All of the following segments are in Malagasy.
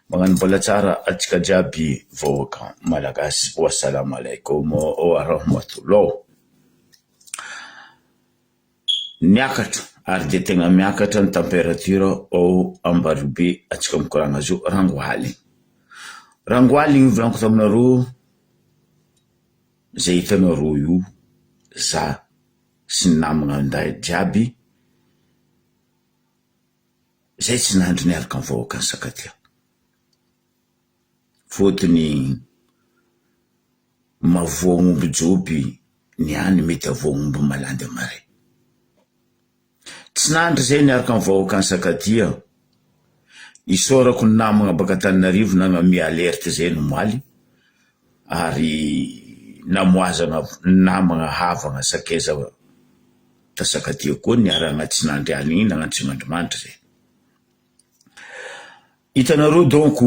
Magnano mbola tsara antsika jiaby vahoaka Malagasy wa salam alaikum wa rahmatullah. Miakatra ary dia tegna miakatra ny température ao Ambaribe antsika mikoragna azy io rangoaly. Rangoaly io volaniko taminareo zay hitanareo io za sy ny namagna nday jiaby zay tsy nandry niaraka am vahoaka ny Sakatia fôtony mavoa omby joby ny any mety avoa omby malandy amare tsy nandry zay niaraka am vahoaka ny Sakatia isaorako ny namagna baka Antananarivo nagnamia alerte zay nomaly ary namoazana namagna havagna sakaiza ta Sakatia koa niaragna tsy nandry aligny igny nagnano tsy mandrimandry zay. Hitanareo donc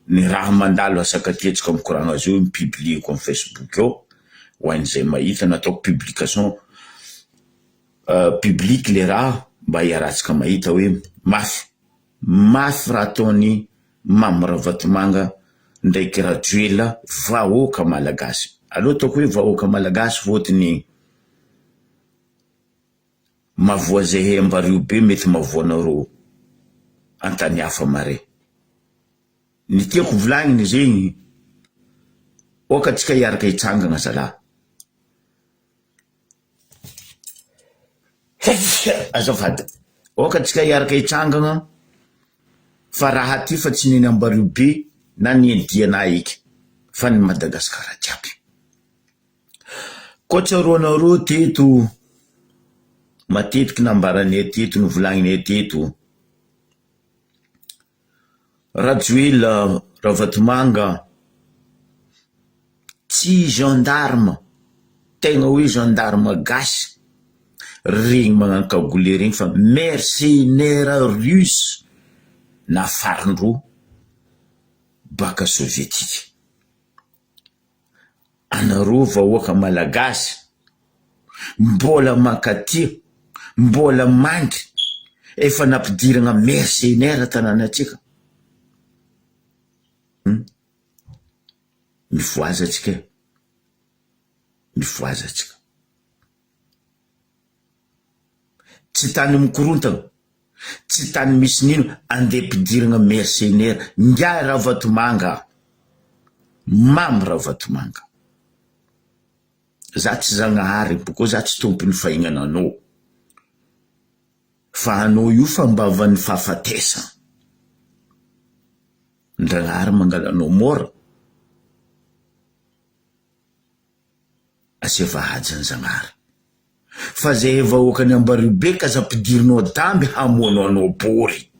ny raha mandalo a Sakatia tsika mikoragna azy io mi-publier-ko am facebook ao ho an'izay mahita nataoko publication public le raha mba hiarahantsika mahita hoe mafy mafy raha ataon'i Mamy Ravatomanga ndraiky Rajoelina vahoaka malagasy aleo ataoko hoe vahoaka malagasy fôtony mavoa zahay ambario be mety mavoa anareo antany hafa mare ny tiako volagniny zegny aoka antsika hiaraka hitsangana zalahy Azafady, aoka antsika hiaraka hitsangana fa raha ty fa tsy neny Ambario be na neny Diana eky fa ny Madagasikara jiaby. Koa tsaroanareo teto matetiky nambaranay teto novolagninay teto Rajoelina Ravatomanga tsy gendarme tegna hoe gendarme gasy regny magnano cagoule regny fa mercenaire russe nafarindreo baka sovietika. Anareo vahoaka malagasy mbola mankatia, mbola mandry, efa nampidirana mercenaire tanànantsika, hum mivoaza tsika e, mivoaza tsika. Tsy tany mikorontana, tsy tany misy nino andeha ampidirana mercenaire, ingahy Ravatomanga a! Mamy Ravatomanga. Za tsy Zagnahary boko za tsy tompon'ny fahignana anao. Fa anao io fambavan'ny fahafatesana. Ndragnahary mangala anao mora. Asiava haja ny Zagnahary. Fa zay vahoakan'i Ambariobe ka aza ampidirinao damby hamono anao bory.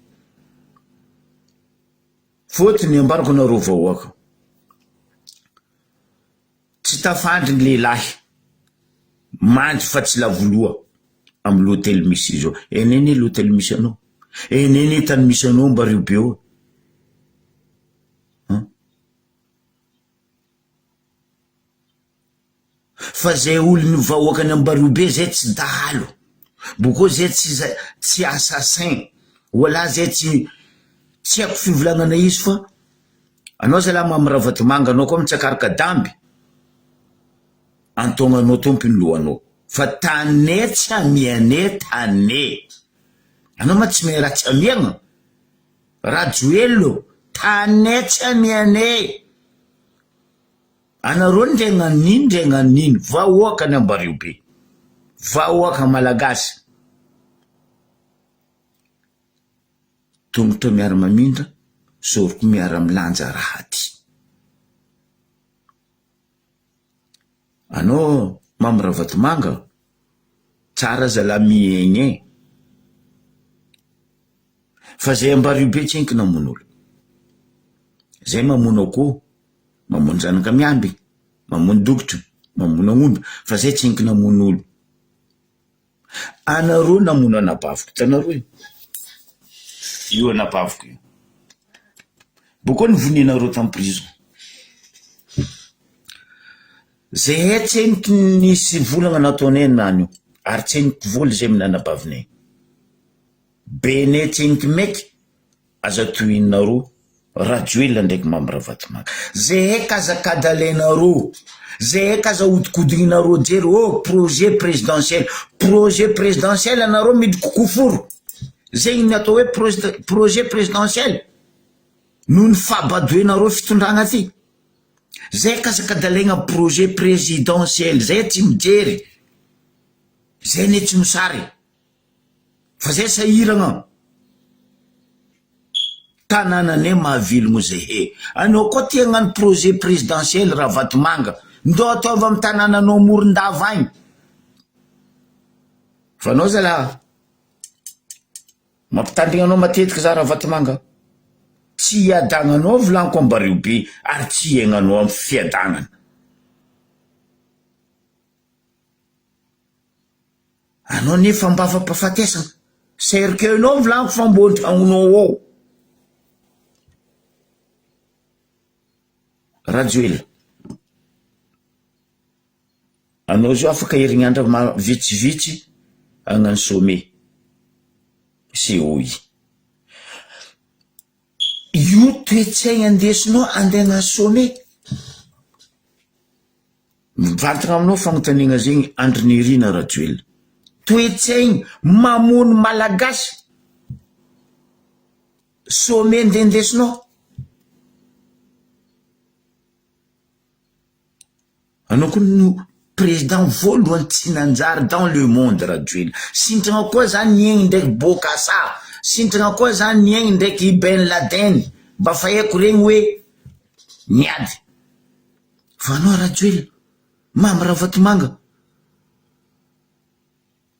Fôtony ambarako anareo vahoaka, tsy tafandry ny lehilahy mandry fa tsy lavo loha amin'ny l'hôtel misy izy eo. Eny anie l'hôtel misy anao, eny anie tany misy anao Ambariobe eo. Fa zay olon'ny vahoakan'i Ambariobe zay tsy dahalo, boko zay tsy tsy assassin, wala zay tsy tsy haiko fivolagnana izy fa anao zalahy Mamy Ravatomanga anao koa mitsakaraka damby, antognanao tompony lohanao fa tane tsy amiane tane, anao ma tsy mahay raha tsy amiagna? Rajoelina ô, tane tsy amiane. Anareo ndre gnanino ndre gnanino vahoaka ny ambario be vahoaka malagasy tongotra miara mamindra soroko miara milanja raha ty anao mamy ravatomanga tsara zalahy miaigna e fa zay ambario be tsenky namono olo zay mamono akoho Mamono zanaka miamby, mamono dokotra, mamono agnomby, fa zay tsy entina hamono olo. Anareo namono anabaviko, hitanareo io? Io anabaviko io. Bôkô nivonianareo tam prison. Zahay tsy eniky nisy volagna nataonay nany io, ary tsy eniky vola zay amin'ny anabavinay. Benay tsy eniky maiky, aza tohininareo. Rajoelina ndraiky Mamy Ravatomanga. Zehay k'aza kadalainareo, zehay k'aza ahodikodigninareo jery oh projet présidentiel, projet présidentiel anareo midiko koforo, zegny ny atao hoe projet présidentiel noho ny fahabadoenareo fitondragna ty. Zay k'aza kadalaigna projet présidentiel, zay tsy mijery, zay anie tsy mosary. Fa zay sahiragna tanànanay mahavelogno zahay. Anao koa te hagnano projet présidentiel Ravatomanga, ndao ataovy am tanànanao Morondava agny. Fa anao zalahy, mampitandrigna anao matetiky za Ravatomanga, tsy hiadagnanao volaniko ambareo be ary tsy hiaignanao am fiadagnana. Anao anefa ambava-pahafatesana, cercueil-nao volaniko fa mbô an-tragnonao ao. Rajoelina, anao zao afaka herignandro vitsivitsy hagnano sommet COI. Io toe-tsaigna andesinao andeha hagnano sommet. Mivantagna aminao fagnontaniagna zegny Andry Nirina Rajoelina. Toe-tsaigny mamono Malagasy sommet nde ndesinao. Anao koa no président voalohany tsy nanjary dans le monde Rajoelina. Sintragna koa zany niaigny ndraiky Bokassa, sintragna koa zany niaigny ndraiky Ben Laden, mba fa haiko regny hoe niady. Fa anao Rajoelina, Mamy Ravatomanga,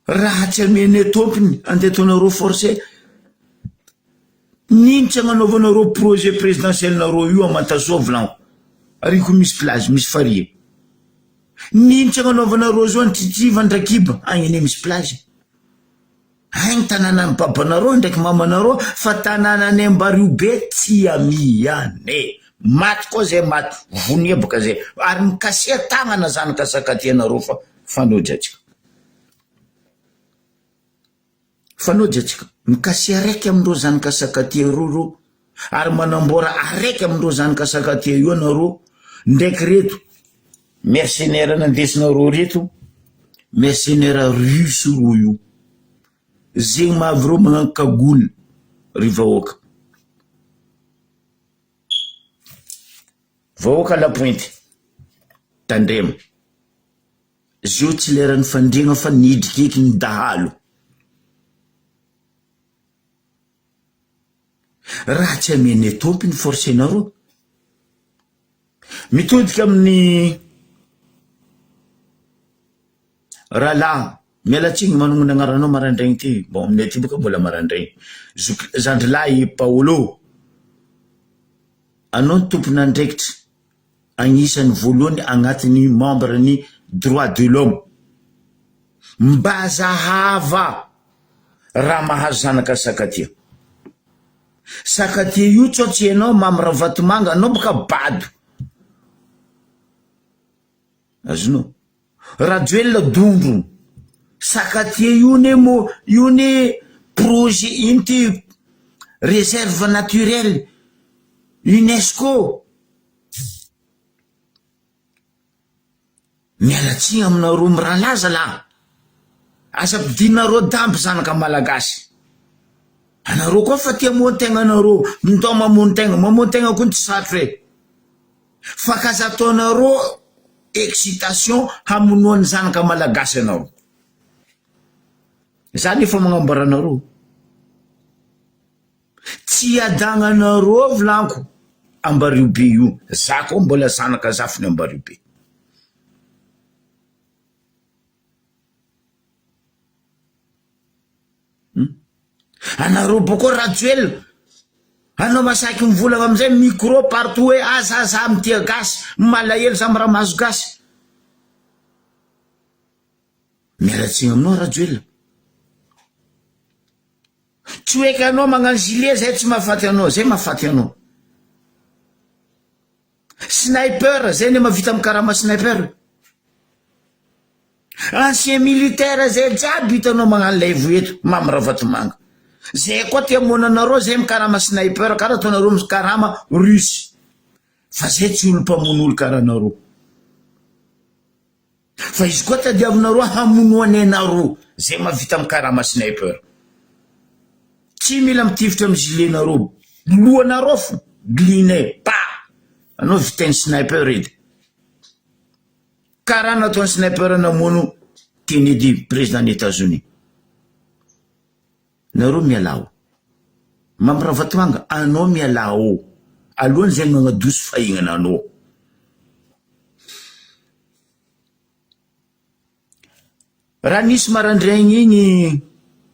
raha tsy amenay tompony andeha ataonareo force, n'ino tsy agnanaovanareo projet présidentiel nareo io amantasoa volaniko, ary ko misy plage, misy farihy, n'ino tsy agnanaovanareo zao antritriva andrakiba, agny anie misy plage. Agny tanànan'ny babanareo ndraiky mamanareo fa tanànan'i Ambariobe tsy amianay. Maty koa zay maty, vonia boka zay. Ary mikasia tagnana zanaka Sakatia nareo fa fanojy atsika. Fanojy atsika. Mikasia araiky amindreo zanaka Sakatia reo reo. Ary manamboara araiky amindreo zanaka Sakatia io anareo ndraiky reto mercenaire nandesinareo reto mercenaire russe ro io. Zegny mahavy reo magnano cagoule ry vahoaka. Vahoaka la pointe, tandremo. Zio tsy leran'ny fandriagna fa nidriky eky ny dahalo. Raha tsy amenay tompony forcenareo. Mitodika amin'ny rahalahy, miala tsiny manonona agnaranao maraindraigny ty, bon aminay aty boka mbola maraindraigny, zoky zandrilahy Paolo, anao no tompon'andraikitra agnisan'ny voalohany agnatin'ny membre ny droit de l'homme, mba zahava raha mahazo zanaka Sakatia. Sakatia io tsao tsy enao Mamy Ravatomanga anao boka bado. Azonao. Rajoelina dondrona. Sakatia io ne mo io ne projet ino ty reserve naturelle Unesco. Miala tsiny aminareo mirahalahy zalahy. Aza ampidinareo dambo zanaka malagasy. Anareo koa fa tia hamono tegna anareo. Ndao mamono tegna, mamono tegna koa tsy sarotro e. Fa k'aza ataonareo excitation hamonoan'ny zanaka malagasy anareo. Za nefa magnambara anareo. Tsy hiadagnanareo volaniko Ambariobe io, za koa mbola zanaka zafiny Ambariobe. Hum. Anareo boko Rajoelina, anao masaky mivolagna amizay micro partout hoe aza za mitia gasy, malahelo za miraha mahazo gasy. Miala tsiny aminao Rajoelina. Tsy hoe ka anao magnano gilet zay tsy mahafaty anao, zay mahafaty anao. Sniper, zay ne mahavita mikarama sniper. Ancien militaire zay jiaby hitanao magnano laivo eto, Mamy Ravatomanga. Zay koa te hamono anareo zay mikarama sniper kara ataonareo mikarama russe fa zay tsy olo mpamono olo kara anareo. Fa izy koa tadiavinareo hamonoany anareo zay mahavita mikarama sniper. Tsy mila mitifitra am gilet nareo lohanareo fo glinay pa! Anao vitainy sniper edy. Karaha nataony sniper namono Kennedy président ny Etazonia. Nareo mialà ao. Mamy Ravatomanga anao mialà ao. Alohan'ny zay magnadoso fahignana anao. Raha nisy marandraigny igny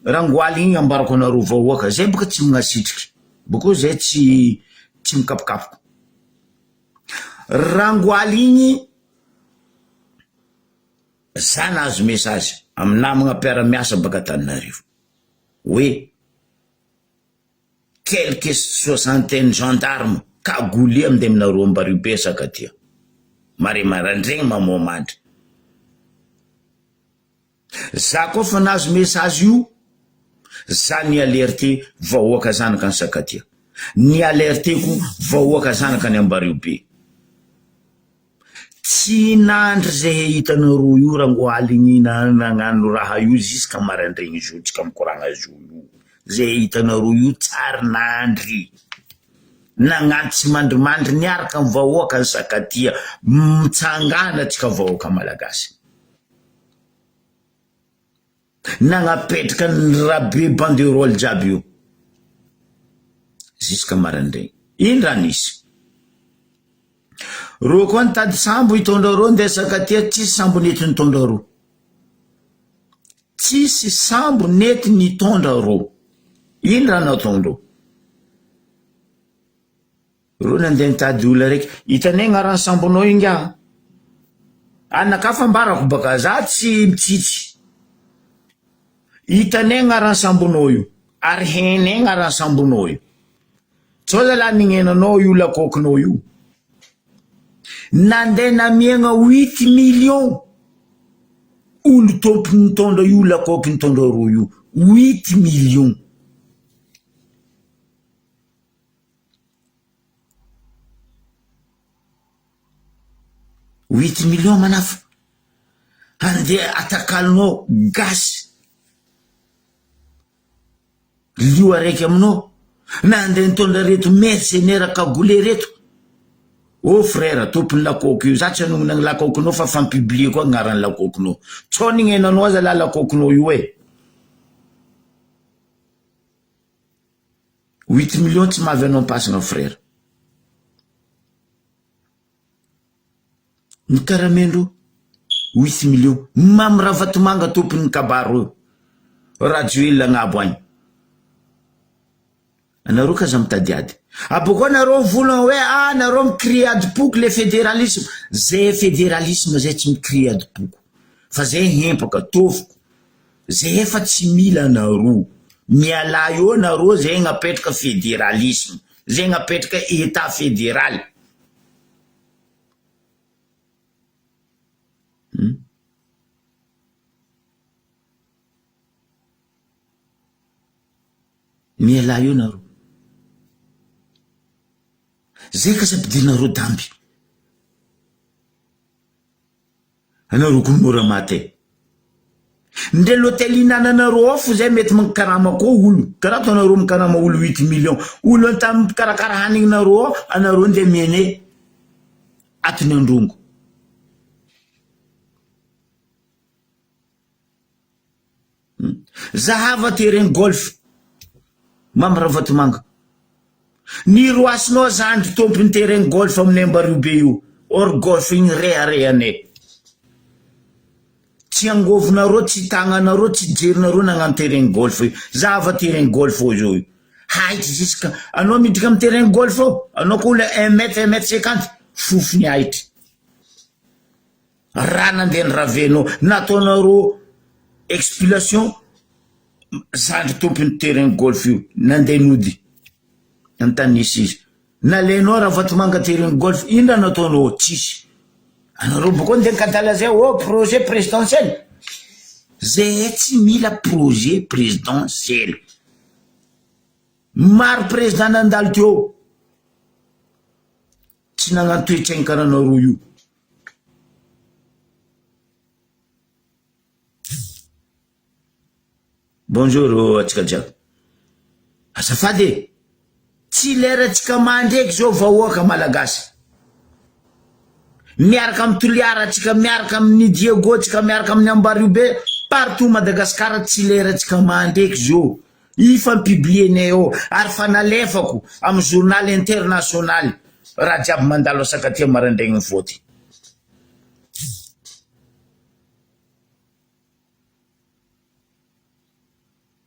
rangoaly igny ambarako anareo vahoaka, zay boka tsy magnasitriky, bokeo zay tsy tsy mikapokapoka. Rangoaly igny za nahazo message amy namagna mpiara-miasa baka Antananarivo hoe quelques soixantaine gendarmes cagoulés mandeha aminareo Ambaribe Sakatia, mare maraindraigny mamoha mandry. Za koa fa nahazo message io, za ni alerte vahoaka zanaka any Sakatia, ni alerte ko vahoaka zanaka any Ambariobe. Tsy nandry zay hitanareo io rangoaligny nagnano raha io jusqu'à maraindraigny zio tsika mikoragna zio io, zay hitanareo io tsary nandry, nagnano tsy mandrimandry niaraka am vahoaka ny Sakatia, mitsangana tsika vahoaka malagasy. Nagnapetraka ny Rabe banderole jiaby io jusqu'à maraindraigny. Ino raha nisy? Reo koa nitady sambo hitondra reo ndeha Sakatia tsisy sambo nety nitondra reo. Tsisy sambo nety nitondra reo. Ino raha nataondreo? Reo nandeha nitady olona raiky. Hitanay agnaran'ny sambonao io ingahy. Anakahy fa ambarako baka za tsy mitsitsy. Hitanay agnaran'ny sambonao io ary hainay agnaran'ny sambonao io. Sao zalahy nignenanao io lakaokinao io. Nandeha namiagna huit millions olo tompony nitondra io lakaoky nitondra reo io. Huit millions. Huit millions manafo handeha atakalonao gasy lio araiky aminao na handeha nitondra reto mercenaire cagoule reto oh frère tompony lakaoko io za tsy hanongona ny lakaokinao fa fampiblier koa agnaran'ny lakaokinao tsao nignenanao aza lah lakaokinao io e. Huit millions tsy mahavy anao ampasina frère. Ny karamendro huit millions. Mamy Ravatomanga tompon'ny kabaro io. Rajoelina agnabo agny. Anareo k'aza mitady ady. Abôkeo anareo mivolagna hoe ah nareo mi-crier adim-poko le fédéralisme. Zay fédéralisme zay tsy mi-crier adim-poko. Fa zay hempaka, tôfoko. Zay efa tsy mila anareo. Mialà eo nareo zay agnapetraka federalisme, zay agnapetraka etat federal. Hum. Mialà eo nareo. Zay ka tsy ampidirinareo damby. Anareo koa mora maty e. Ndre l'hotel ihinananareo ao fo zay mety mikarama koa olo, karaha ataonareo mikarama olo huit millions, olo antany mpikarakara hanigninareo ao anareo ndeha miene atiny androngo. Zahava terrain golf Mamy Ravatomanga. Ny roasinao zandry tompony terrain golf aminay Ambariobe io or golf igny reharehanay. Tsy angovonareo tsy tagnanareo tsy jerinareo nagnano terrain golf io. Zahava terrain golf ao zao io. Haitry jusqu'à anao miditra amy terrain golf ao anao koa olona un mètre un mètre cinquante fofony haitry. Raha nandeha ny ravenao nataonareo expulation zandry tompony terrain golf io nandeha nody antany nisy izy nalainao ravatomanga terrain golf ino raha nataonao tsisy anareo boko ndeha nikadala zay oh projet présidentiel zay tsy mila projet présidentiel. Maro président nandalo teo tsy nagnano toetsaigny karaha anareo io. Bonjour atsika jiaby. Azafady e! Tsy lerantsika mandreky zao vahoaka malagasy. Miaraka am Toliara tsika miaraka amin'ny Diego tsika miaraka amin'ny Ambariobe partout Madagascar tsy lerantsika mandreky zao. Io fa publier-nay ao ary fa nalefako am journal international raha jiaby mandalo a Sakatia maraindraigny vote.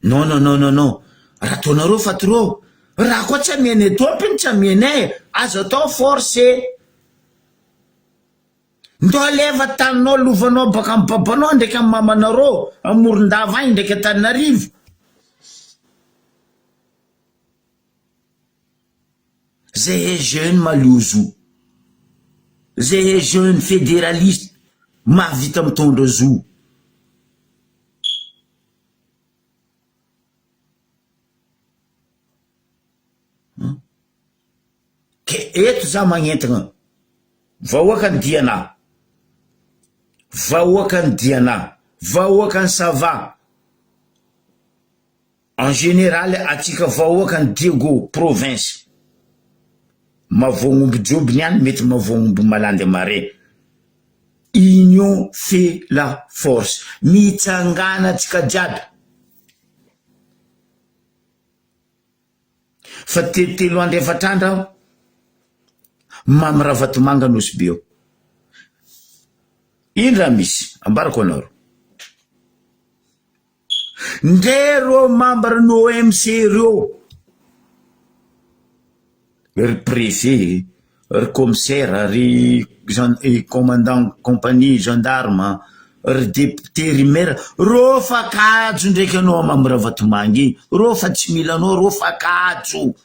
Non non non non non raha ataonareo fa trop raha koa tsy amianay tompony tsy amianay e aza atao force ndao aleva taninao lovanao baka am babanao ndraiky am mamanareo a morondava agny ndraiky antananarivo. Zahay jeune maliozo, zahay jeune federaliste mahavita mitondra zo. Ke eto za magnentagna vahoaka ny diana, vahoaka ny diana, vahoaka ny sava. En général atsika vahoaka ny Diego province mavoagnomby joby ny any mety mavoagnomby malandy mare union fait la force mitsangana atsika jiaby fa telotelo andro efatrandro aho Mamy Ravatomanga Nosy Be ao ino raha misy ambarako anareo. Ndre reo membre ny OMC reo, ry prefet, ry commissaire, ry commandant compagnie gendarme, ry député, ry maire, reo fa kajo ndraiky anao Mamy Ravatomanga igny, reo fa tsy mila anao reo fa kajo,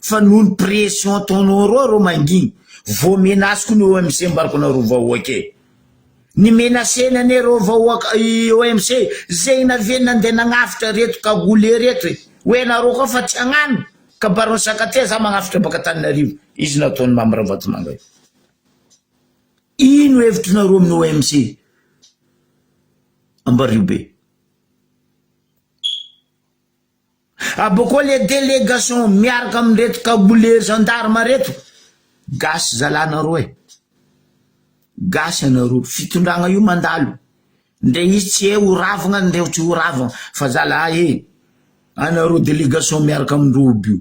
fa noho ny pression ataonao reo reo mangigny, vao menace ko ny OMC ambarako anareo vahoaka e. Ny menacena anie reo vahoaka i OMC zegny naviany nandeha nagnafitra reto cagoule reto e! Hoe nareo koa fa tsy hagnano kabarin'i Sakatia za magnafitra baka Antananarivo izy nataon'i Mamy Ravatomanga io. Ino hevitrinareo amin'ny OMC Ambariobe? Abokeo le délégation miaraka amin'ireto cagoule gendarme reto, gasy zalahy nareo e! Gasy anareo, fitondragna io mandalo, ndre izy tsy he ho ravagna ndre tsy ho ravagna fa zalahy e! Anareo délégation miaraka amindreo aby io,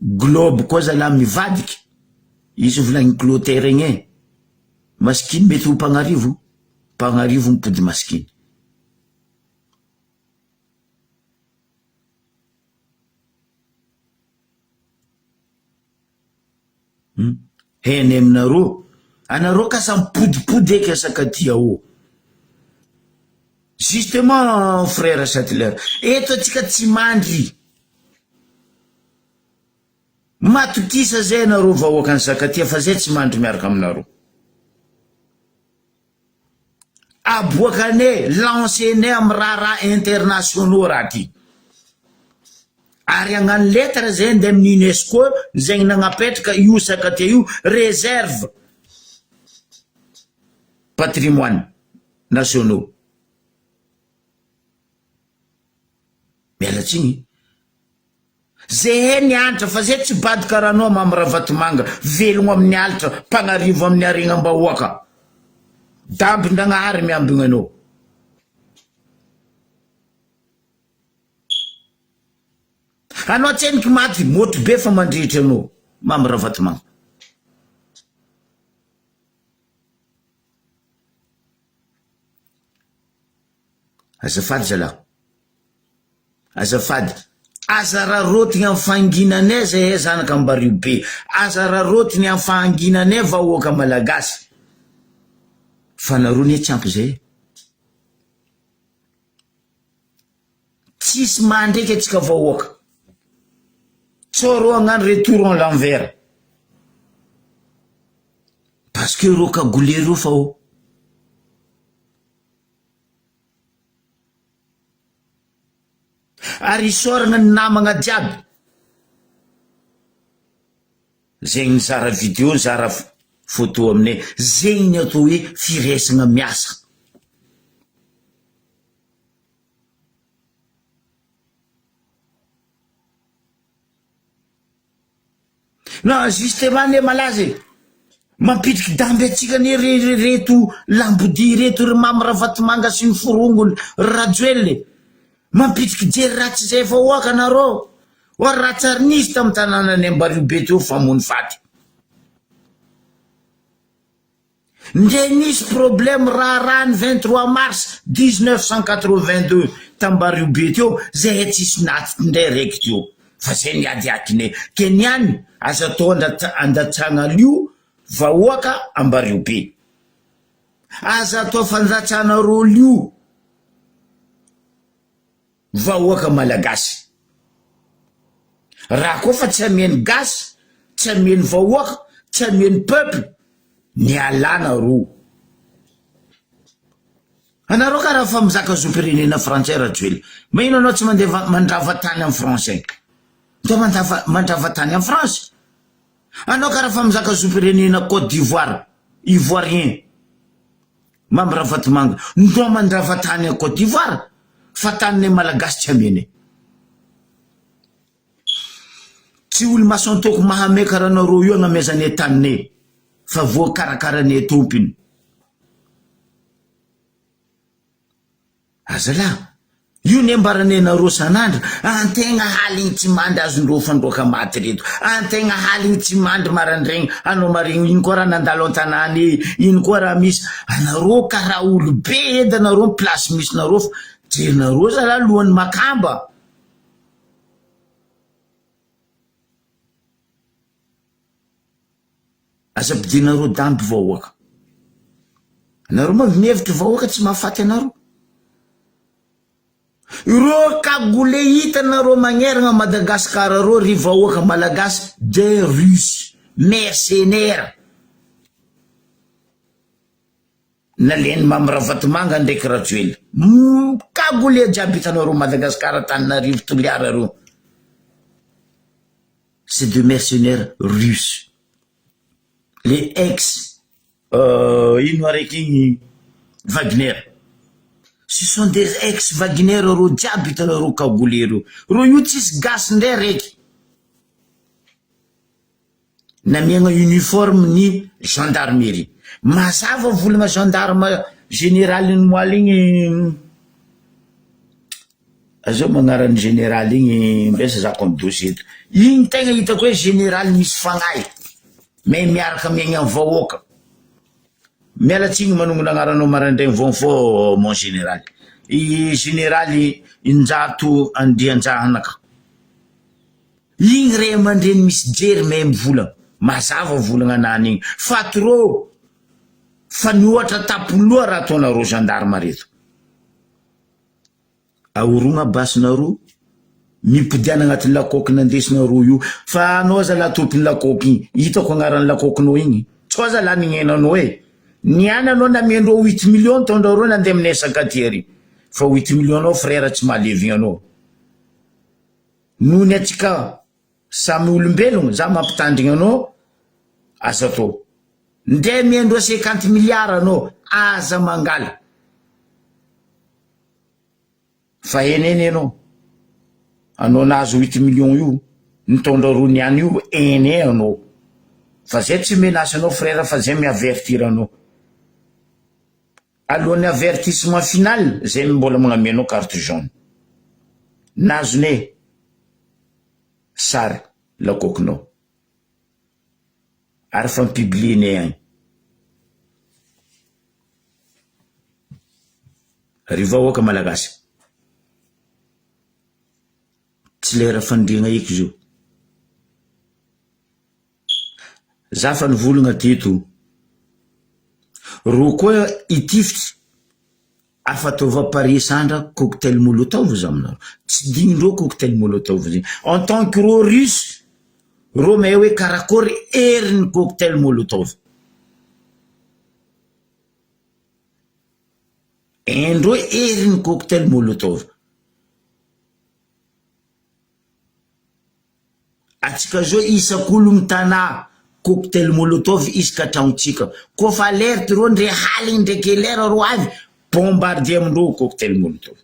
globe koa zalahy mivadiky, izy volagniny Clotaire igny e! Masikiny mety ho mpagnarivo, mpagnarivo mipody masikiny. Heny aminareo, anareo kasa mipodipody eky asakatia ô. Justement frère Chatler, eto atsika tsy mandry. Matokisa zay anareo vahoakan'i Sakatia fa zay tsy mandry miaraka aminareo. Aboakanay, lancer-nay amin'ny raharaha internationaux raha ty. Ary hagnano lettre zay andeha amin'ny Unesco zegny nagnapetraka io Sakatia io réserve patrimoine nationaux. Miala tsiny. Zehe ny antra fa ze tsy bado karaha anao Mamy Ravatomanga velogno amin'ny alitra mpagnarivo amin'ny haregnam-bahoaka Dambin-dragnahary miambigna anao. Anao tseniky maty motro be fa mandrehitra anao Mamy Ravatomanga. Azafady zalahy. Azafady, aza araraotiny amin'ny fahanginanay zahay zanaka Ambario be, aza araraotiny amin'ny fahanginanay vahoaka Malagasy, fa nareo anie tsy ampy zay e. Tsisy mandreky atsika vahoaka. Tsao reo hagnano retour en l'envers. Parce que reo cagoule reo fa ô. Ary isaoragna ny namagna jiaby zegny nizara video nizara photo aminay, zegny ny atao hoe firaisagna miasa. Non justement anie malaza e! Mampidriky damby antsika anie ry reto lambodia ireto ry Mamy Ravatomanga sy ny forongony ry Rajoelina e! Mampidriky jery ratsy izay vahoaka nareo oa raha tsy ary nisy tamin'ny tanànan'i Ambariobe teo famono faty. Ndre nisy problème raharaha ny 23 mars 1982 tambariobe teo zahay tsisy natitry ndray raiky teo fa zay niady akine ke niany aza atao andatsagna lio vahoaka ambariobe aza atao fandatsana rô lio vahoaka malagasy. Raha koa fa tsy ameny gasy, tsy ameny vahoaka, tsy ameny peuple, mialà nareo. Anareo karaha fa mizaka zom-pirenena frantsay Rajoelina. Magnino anao tsy mandeha mandrava tany am français? Ndao mandrava mandrava tany am France. Anao karaha fa mizaka zom-pirenena Cote d'Ivoire, Ivoirien. Mamy Ravatomanga, ndao mandrava tany à Cote d'Ivoire fa taninay Malagasy tsy amenay. Tsy olo mason-toko mahamay karaha anareo io agnamezanay taninay fa voakarakaranay tompony. Azalahy, io ne ambaranay nareo sanandro, antegna haligny tsy mandry azondreo fandroaka maty reto, antegna haligny tsy mandry marandraigny, anao maregny ino koa raha nandalo antanàna e, ino koa raha misy, anareo karaha olobe edy anareo ny place misy nareo fa jerinareo zalahy lohan'ny makamba. Aza ampidirinareo damby vahoaka. Nareo moa mihevitra vahoaka tsy mahafaty anareo. Ireo cagoule hitanareo magneragna Madagascar reo ry vahoaka malagasy des russes mercenaires. Nalain'i Mamy Ravatomanga ndraiky Rajoelina. Cagoule jiaby hitanareo Madagascar Antananarivo Toliara reo. C'est de mercenaires russes. Le ex ino araiky igny Wagner. Ce sont des ex Wagner reo jiaby hitanareo cagoulé reo. Reo io tsisy gasy ndray raiky. Namiagna uniforme ny gendarmerie. Mazava volagna gendarme général ny moaly igny Azao magnarany général igny mbesa za compte dossier eto. Igny tegna hitako hoe général misy fagnahy, mais miaraka miaigna am vahoaka. Miala tsigny manongona agnaranao maraindraigny vao mifoha mon général. I général Injato Andrianjanaka. Igny ray aman-dreny misy jery mahay mivolagna. Mazava volagna anany igny. Fa trop fa nihoatra tapoloha raha ataonareo gendarme reto. Ahorogna basinareo, mimpodiana agnatin'ny lakoky nandesinareo io, fa anao zalahy tompon'ny lakoky igny, hitako agnaran'ny lakokinao igny, tsao zalahy nignenanao e, niany anao namendreo huit millions nitaondrareo nandeha aminay Sakaty ary, fa huit millions nao frère tsy mahalevigna anao, noho ny antsika samy olombelogno, za mampitandrigna anao, aza atao, ndre amendreo cinquante milliards anao, aza mangala. Fa eny eny enao, anao nahazo huit millions io, nitondra roa niany io, eny e anao. Fa zay tsy menace anao frère fa zay mi-avertir anao. Alohan'ny avertissement final zay mbola magname anao carte jaune. Nazone sary lakokinao. Ary fa mi-publier-nay agny. Ry vahoaka malagasy, tsy lera fandriagna eky izy io. Za fa nivolagna teto, ro koa hitifitry Afa ataova pare sandra cocktail molotov za aminareo. Tsy dignindreo cocktail molotov zegny. En tant que rô russe, rô mahay hoe karakôry herin'ny cocktail molotov. Haindreo herin'ny cocktail molotov. Atsika zao isak'olo mitanà cocktail molotov isaka tragnontsika. Kôfa alerte reo ndre haligny ndre quelle heure reo avy, bombarder amindreo cocktail molotov.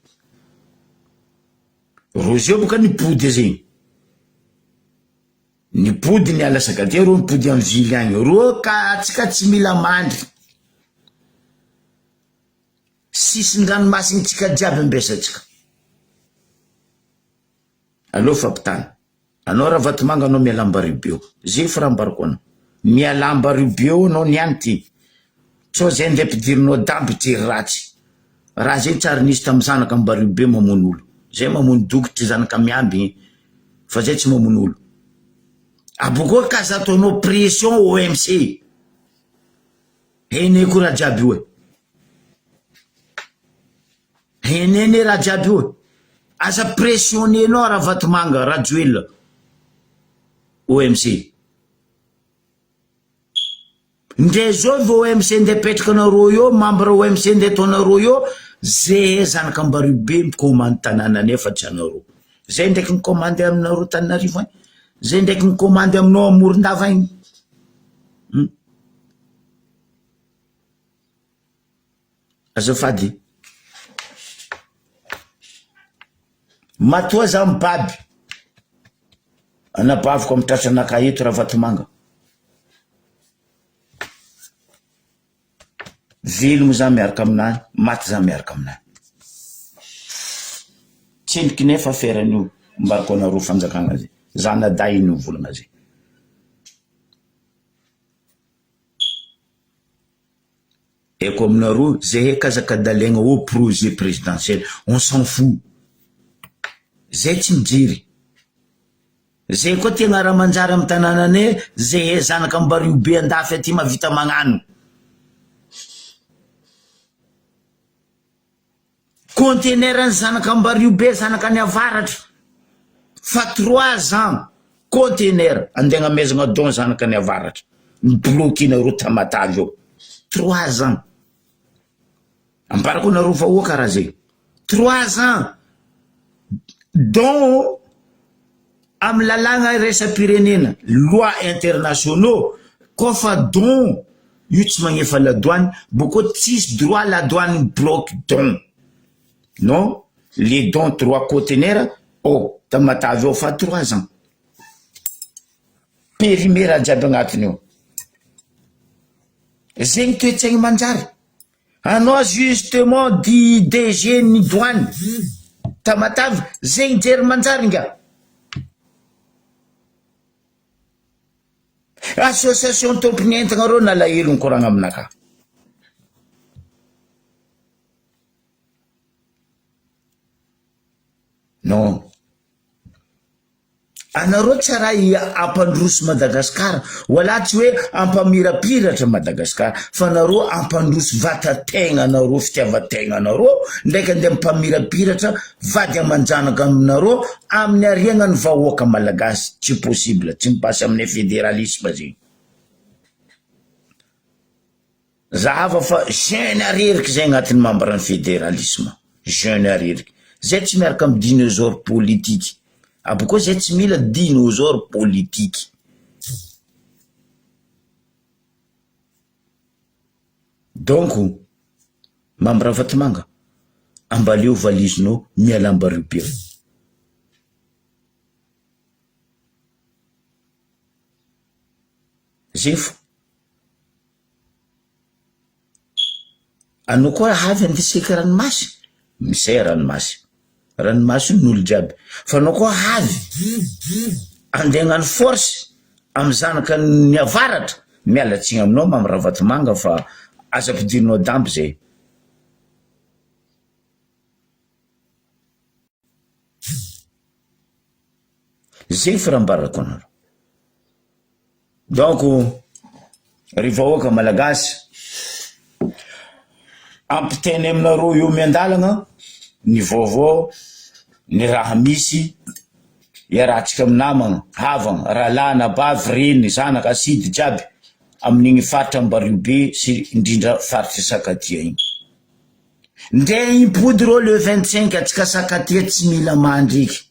Reo zao boka nipody zegny. Nipody niala Sakadia reo nipody am ville agny. Reo ka atsika tsy mila mandry. Sisin-dranomasigny tsika jiaby ambesatsika. Aleo fampitana. Anao Ravatomanga anao mialà ambariobe eo. Zay fa raha ambarako anao. Mialà ambariobe eo anao niany ty. Sao zay ndray ampidirinao damby jery ratsy. Raha zay tsary nisy tam zanaka ambariobe mamono olo. Zay mamono dokotry zanaka miambigny fa zay tsy mamono olo. Abokoa ka aza ataonao pression OMC. Heneko raha jiaby io e. Henene raha jiaby io e. Aza pressionner-nao Ravatomanga, Rajoelina, OMC. Ndre zao vao OMC nde petraka anareo eo, membre OMC nde ataonareo eo, zehe zanak'Ambaribe mikomandy tanàna nefa tsy anareo. Zay ndraiky mikomandy aminareo Tananarivo agny, zay ndraiky mikomandy aminao a Morondava agny. Hum. Azafady. Matoa za mibaby anabaviko amin'ny tratranakahy eto Ravatomanga. Velogno za miaraka aminahy, maty za miaraka aminahy. Tsendriky nefa aferan'io ambarako anareo fanjakana zay. Zanadahiny io volagna zay. Eko aminareo zehe kazakadalegna ô projet présidentiel on s'en fout zay tsy mijery zay koa tegna raha manjary am tanananay zehe zanaka ambario be andafy aty mavita magnano Conteneur ny zanaka Ambariho be zanaka any avaratra fa trois ans conteneur andeha agnamezagna don zanaka any avaratra mi bloquer nareo Tamatave eo trois ans ambarako anareo vahoaka raha zay trois ans don Amin'ny lalàgna iraisam-pirenena, loi internationaux, koa fa don io tsy magnefa ladoany, bôkô tsisy droit ladoany mi-bloque don. Non, le don droit conteneur ao Tamatave ao fa trois ans. Périmé raha jiaby agnatiny ao. Zegny toe-tsaigny manjary. Anao justement di DG ny douane Tamatave zegny jery manjary nga. Association tompony entagna reo nalahelo nikoragna aminakahy. Non. Anareo tsy raha hampandroso Madagascar, wala tsy hoe hampamirapiratra Madagascar, fa nareo hampandroso vatategnanareo, fitiavategnanareo, ndraiky andeha hampamirapiratra vady aman-janaka aminareo amin'ny hariagnan'ny vahoaka malagasy, tsy possible, tsy mi-passe aminay federalisme zegny. Zahava fa jeune areriky zay agnatin'ny membre ny federalisme, jeune areriky, zay tsy miaraka am dinosaure politique, abokeo zay tsy mila dinosaure politique. Donc Mamy Ravatomanga, ambaleo valizinao miala ambariobe. Zay fo. Anao koa avy andeha seky ranomasy, misay ranomasy, ranomasy io ny olo jiaby, fa anao koa avy andeha hagnano force amy zanaka ny avaratra, miala tsiny aminao Mamy Ravatomanga fa aza ampidirinao dambo zay. Zay fa raha ambarako anareo. Donc ry vahoaka malagasy, ampitainy aminareo eo miandalagna ny vaovao, ny raha misy, iarahantsika amy namagna, havagna, rahalahy, anabavy, reny, zanaka, asidy jiaby amin'igny faritra Ambariobe sy indrindra faritry Sakatia igny. Ndre himpody reo le 25 atsika Sakatia tsy mila mandry eky.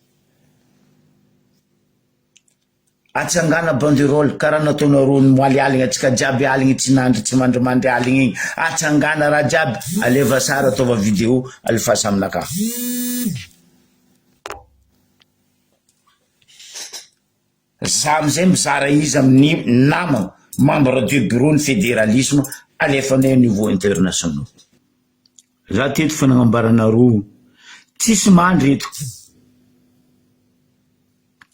Atsangana banderole karaha nataonareo ny moaly aligny atsika jiaby aligny tsy nandry tsy mandrimandry aligny igny atsangana raha jiaby aleva sary ataova video alefasa aminakahy. Za amizay mizara izy amin'ny namagna membre du bureau ny federalisme alefanay au niveau international. Za teto fa nagnambara anareo tsisy mandry eto.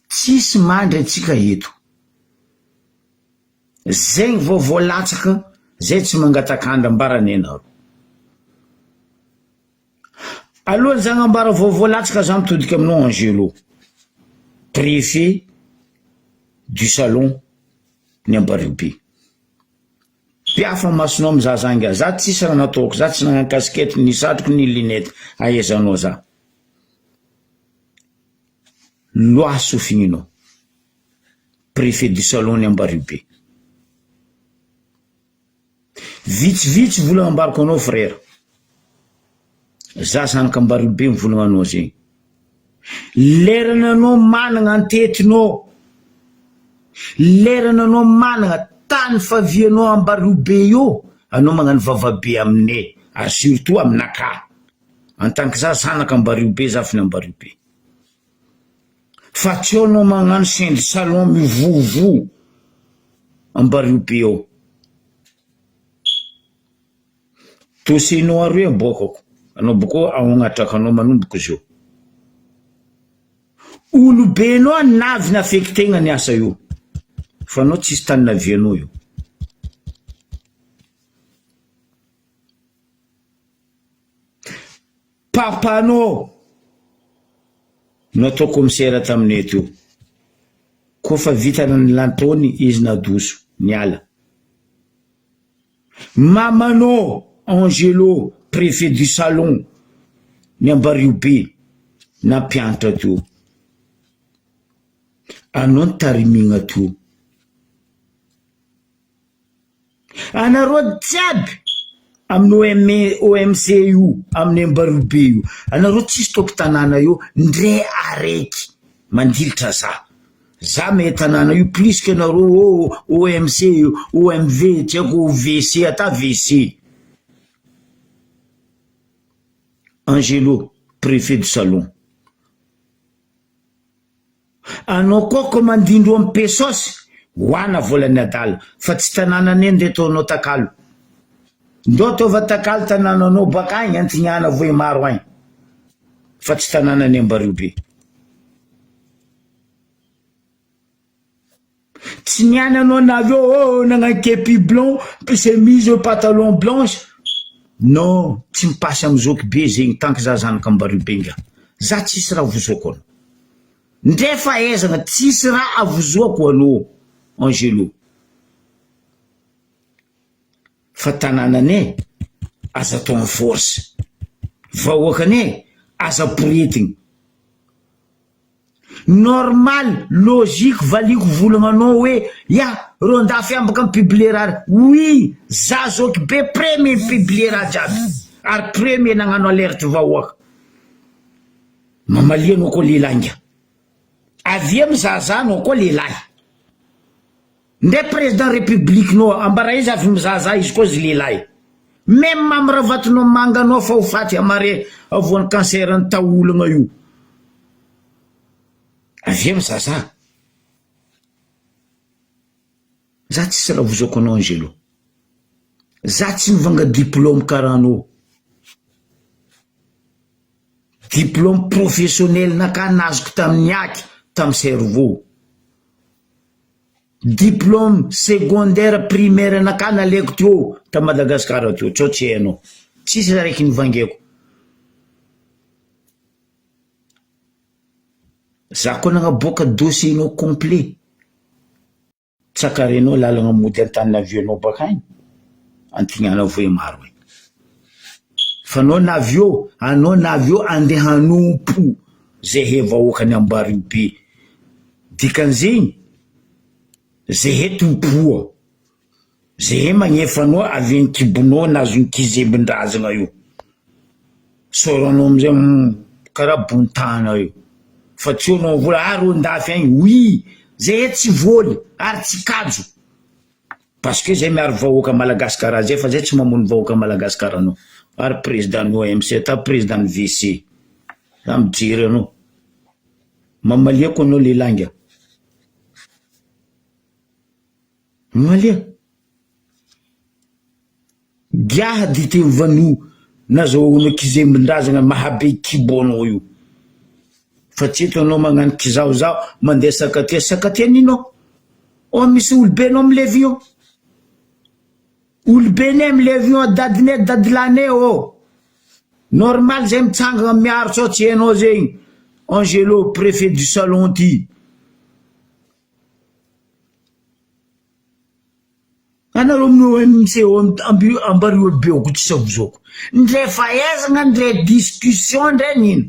Tsisy mandry antsika eto. Zegny vaovao latsaka zay tsy mangatak'andro ambarany anareo. Alohan'ny za agnambara vaovao latsaka za mitodika aminao Angelo, préfet du salon ny Ambariobe. Mpiafa masonao mizaha za ingahy, za tsisy raha nataoko, za tsy nagnano casquette ni satroko ni lunette, ahaizanao za. Loi sofininao, préfet du salon ny Ambariobe. Vitsivitsy vola ambarako anao frère. Za zanaka Ambariobe mivolagna anao zegny. Lerany anao managna antetinao, lerany anao managna tany favianao Ambariobe io, anao magnano vavabe aminay ary surtout aminakahy. En tant que za zanaka Ambariobe za f'n'Ambariobe. Fa tsy eo anao magnano chaine de salon mivovo Ambariobe ao. Dossier-nao aroe aboakako, anao boko ao agnatrakanao manomboka zao. Olobenao navy nafeky tegna ny asa io, fa anao tsisy tany navianao io. Papanao no atao commissaire taminay teo. Koa fa vita ny lantaony izy nadoso niala. Mamanao Angelo préfet du salon ny Ambariobe nampianatra teo. Anao nitarimigna teo. Anareo jiaby amin'ny OM OMC io, amin'ny Ambariobe io, anareo tsisy tompon-tanàna io ndre araiky mandilitra za. Za mahay tanàna io plus que anareo ô OMC, OMV, tsy haiko OVC, ata VC. Angelo, préfet du salon. Anao koa ko mandindro am pesos hoana volan'ny adala fa tsy tanànanay nde ataonao takalo. Ndao ataova takalo tanànanao baka agny antignana vohimaro agny fa tsy tanànan'i Ambariobe. Tsy niany anao navy eo oh nagnano kepi blanc chemise pantalon blanche non tsy mipasy am zoky be zegny tant que za zanaka Ambariobe nga za tsisy raha vozoako anao ndre fahaizagna tsisy raha avozoako anao Angelo fa tanànanay aza atao en force vahoakanay aza poretigny Normal, logique valiako volagna anao hoe ya reo andafy any baka mi-publier raha oui za zoky be premier mi-publier raha jiaby ary premier nagnano alerte vahoaka mamalia anao koa lehilahy nga avia mizahazaha anao koa lehilahy ndre président république nao ambara izy avy mizahazaha izy koa izy lehilahy meme mamy ravatonao manga anao fa ho faty amare voan'ny cancer ny taolagna io Avia mizaza. Za tsisy raha vozako anao Angelo. Za tsy mivanga diplôme karaha anao. Diplôme professionnel nakahy nazoko tamin'ny aky tamin'ny cerveau. Diplôme secondaire primaire nakahy nalaiko teo ta Madagascar teo, tsao tsy hainao. Tsisy araiky nivangeko. Za koa nagnaboaka dossier nao complet, tsakarenao lalagna mody Antaninavianao bakagny, Antignana Vohemaro agny, fa anao navy eo, anao navy eo andeha hanompo zehe vahoakan'i Ambariobe, dikan'izegny zehe tompoa. Zehe magnefa anao avy any kibonao nazon'ny kizembin-drazagna io. Isaoranao amizay hum karaha bontana io. Fa tsy eo anao mivola ah reo andafy agny, oui! Zahay tsy voly ary tsy kajo. Parce que zay miaro vahoaka malagasy karaha zay fa zay tsy mamono vahoaka malagasy karaha anao. Ary président ny OMC ta président ny VC. Za mijery anao. Mamaliako anao le lainga. Mamalia. Giaha dite vano nazahoanao kizembin-drazagna mahabe kibo anao io. Fa tsy eto anao magnano kizahozaho mandeha sakatia, sakatia nino? Ao misy olobenao milevy io. Olobenay milevy io, dadinay, dadilahinay ô. Normal zay mitsangana miaro sao tsy hainao zegny. Angelo, préfet du salon ty. Anareo amin'ny OMC ambario beoko tsy savozoko. Ndre fahaizagna ndre discussion ndre nino.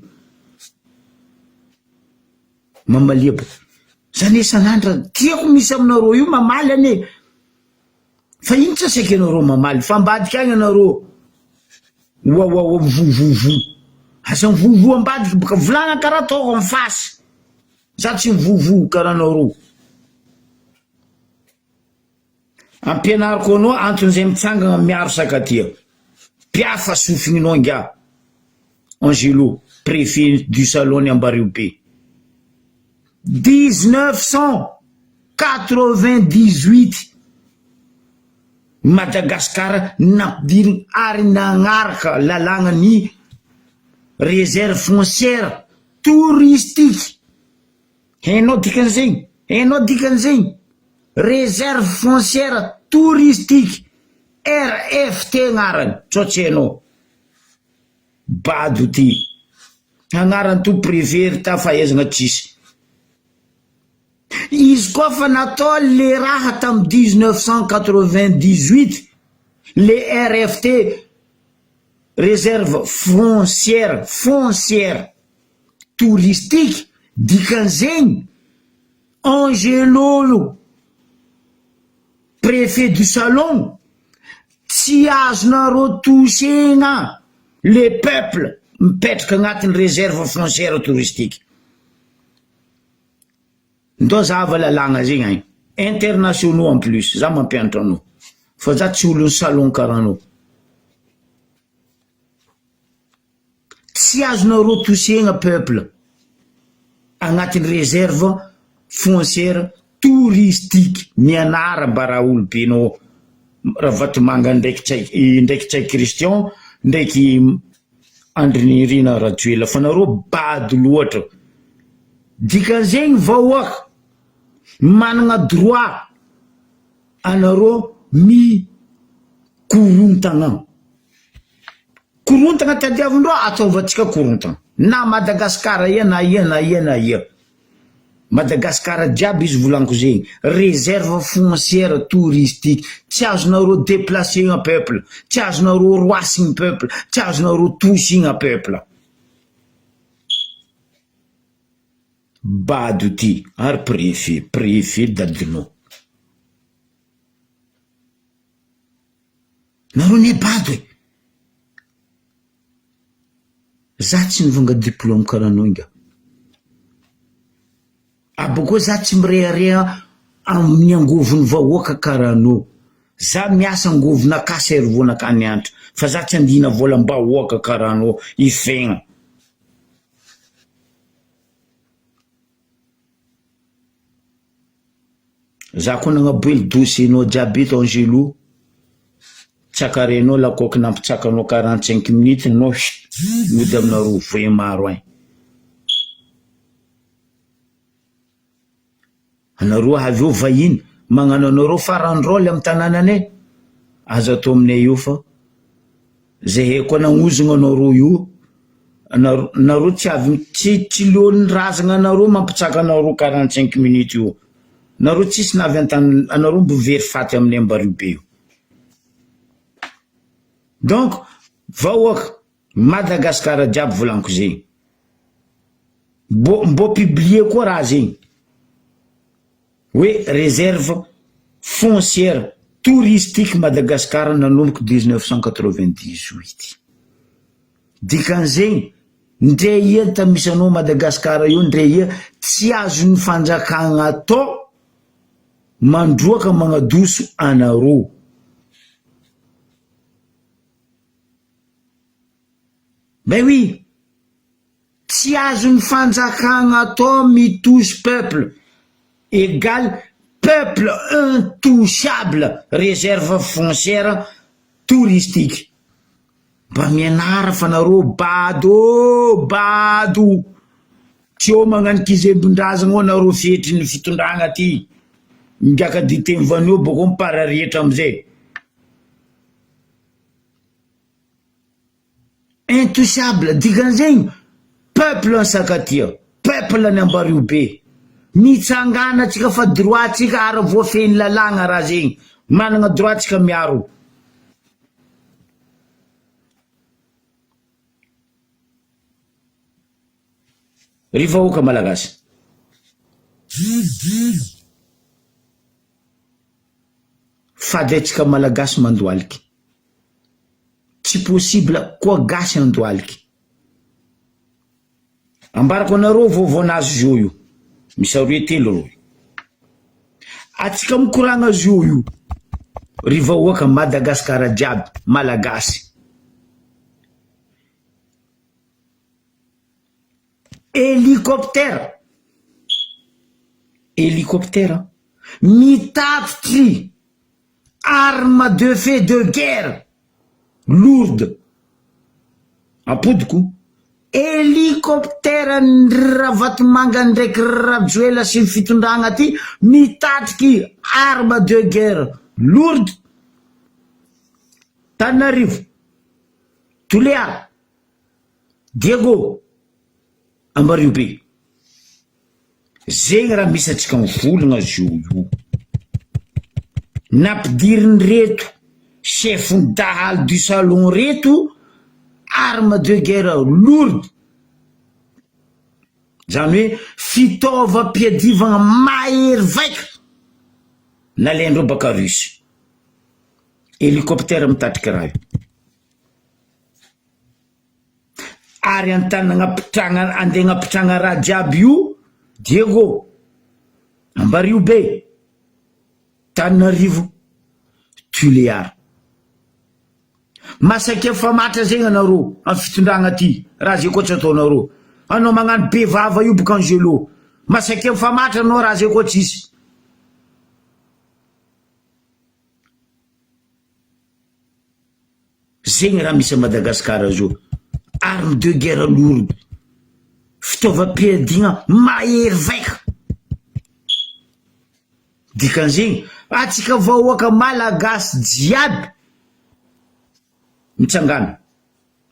Mamalia boko. Zany isan'andro tiako misy aminareo io mamaly anie. Fa ino tsy asaiko anareo mamaly fa ambadika agny anareo. Wawawa mivovovo. Asa mivovo ambadika boka volagna karaha ataoko en face. Za tsy mivovo karaha anareo. Ampianariko anao antony zay mitsangana miaro sakatia. Mpiafa sofigninao ingahy Angelo, préfet du salon ny Ambariobe. 1998 Madagascar nampidirina ary nagnaraka lalàgna ny réserve foncière touristique. Hainao dikan'izegny? Hainao dikan'izegny? Réserve foncière touristique, RFT agnarany, sao tsy hainao. Bado ty. Agnarany to privé ry ta fahaizagna tsisy. Izy koa fa natao le raha tam 1998, le RFT, réserve foncière, foncière. touristique dikan'izegny Angelo io préfet du salon tsy azonareo tosegna le peuple mipetraka agnatin'ny réserve foncière touristique ndao zahava lalàgna zegny agny internationaux en plus za mampianatra anao fa za tsy olon'ny salon karaha anao. Tsy azonareo tosehina peuple agnatin'ny réserve foncière touristique mianara mba raha olobenao Ravatomanga ndraiky Ntsay ndraiky Ntsay Christian ndraiky Andry Nirina Rajoelina fa nareo bado loatra dikan'izegny vahoaka managna droit anareo mikorontagna. Korontagna tadiavindreo ataovantsika korontagna na Madagascar ia na ia na ia na ia. Madagascar jiaby izy volaniko zegny reserve foncière touristique tsy azonareo deplacer-na peuple, tsy azonareo roasina peuple, tsy azonareo tosigna peuple. Bado ty ary préfet, préfet dadinao. Nareo ne bado e! Za tsy nivonga diplôme karaha anao ingahy. Abôkeo za tsy mirehareha amin'ny angovon'ny vahoaka karaha anao. Za miasa angovonakahy cerveau-nakahy nianatra fa za tsy andihina volam-bahoaka karaha anao hifegna. Za koa nagnaboely dossier nao jiaby eto Angelo, tsakarenao lakoky nampitsakanao 45 minutes anao chut mody aminareo voe maro agny. Anareo avy eo vahiny magnano anareo farandrôly amy tanànanay, aza atao aminay eo fa zahay koa nagnozogno anareo io, anareo nareo tsy avy tsy tsy leon'ny razagna anareo mampitsaka anareo 45 minutes io, nareo tsisy navy an-tany anareo mbo very faty aminay Ambariho be io. Donc vahoaka Madagascar jiaby volaniko zegny, mbô mbô publier koa raha zegny hoe réserve foncière touristique Madagascar nanomboka 1998, dikan'izegny ndre ia ta misy anao Madagascar io ndre ia tsy azon'ny fanjakagna atao. Mandroaka magnadoso anareo. Ben oui! Tsy azon'ny fanjakagna atao mitouche peuple egal peuple intouchable réserve foncière touristique. Mba mianara fa nareo bado ô bado! Tsy eo magnano kizembon-drazagna ao nareo fetry ny fitondragna ty. Migaka dite mivanio bôkeo mipararetra amizay. Intouchable, dikan'izegny peuple ny Sakatia, peuple ny Ambariobe, mitsangana tsika fa droit tsika ary voafehin'ny lalàgna raha zegny, managna droit tsika miaro. Ry vahoaka malagasy. Fady antsika malagasy mandohaliky. Tsy possible koa gasy andohaliky. Ambarako anareo vaovao nahazo zio io. Misy aroe telo reo. Atsika mikoragna zio io. Ry vahoaka Madagascar jiaby malagasy. Hélicoptère Hélicoptère mitatitry arme de feu de guerre lourde ampodiko hélicoptère ndry Ravatomanga ndraiky Rajoela sy ny fitondragna ty mitatriky arme de guerre lourde Tananarivo Tuléar Diego Ambariobe Zegny raha misy antsika mivolagna zio io. Nampidirin'ireto chef ny dahalo du salon reto arme de guerre lourde, zany hoe fitaovam-piadivagna mahery vaika nalaindreo baka Russie. Hélicoptère mitatriky raha io. Ary an-tany agnapitragna andeha agnapitragna raha jiaby io Diego, Ambariobe, Tananarivo, Tulear. Masakia famatra zegny anareo am fitondragna ty raha zay koa tsy ataonareo. Anao magnano be vava io boka Angelo. Masakia mifamatra anao raha zay koa tsisy. Zegny raha misy a Madagascar zao, arme de guerre lourde, fitaovam-piadiagna mahery vaika, dikan'izegny atsika vahoaka malagasy jiaby mitsangana,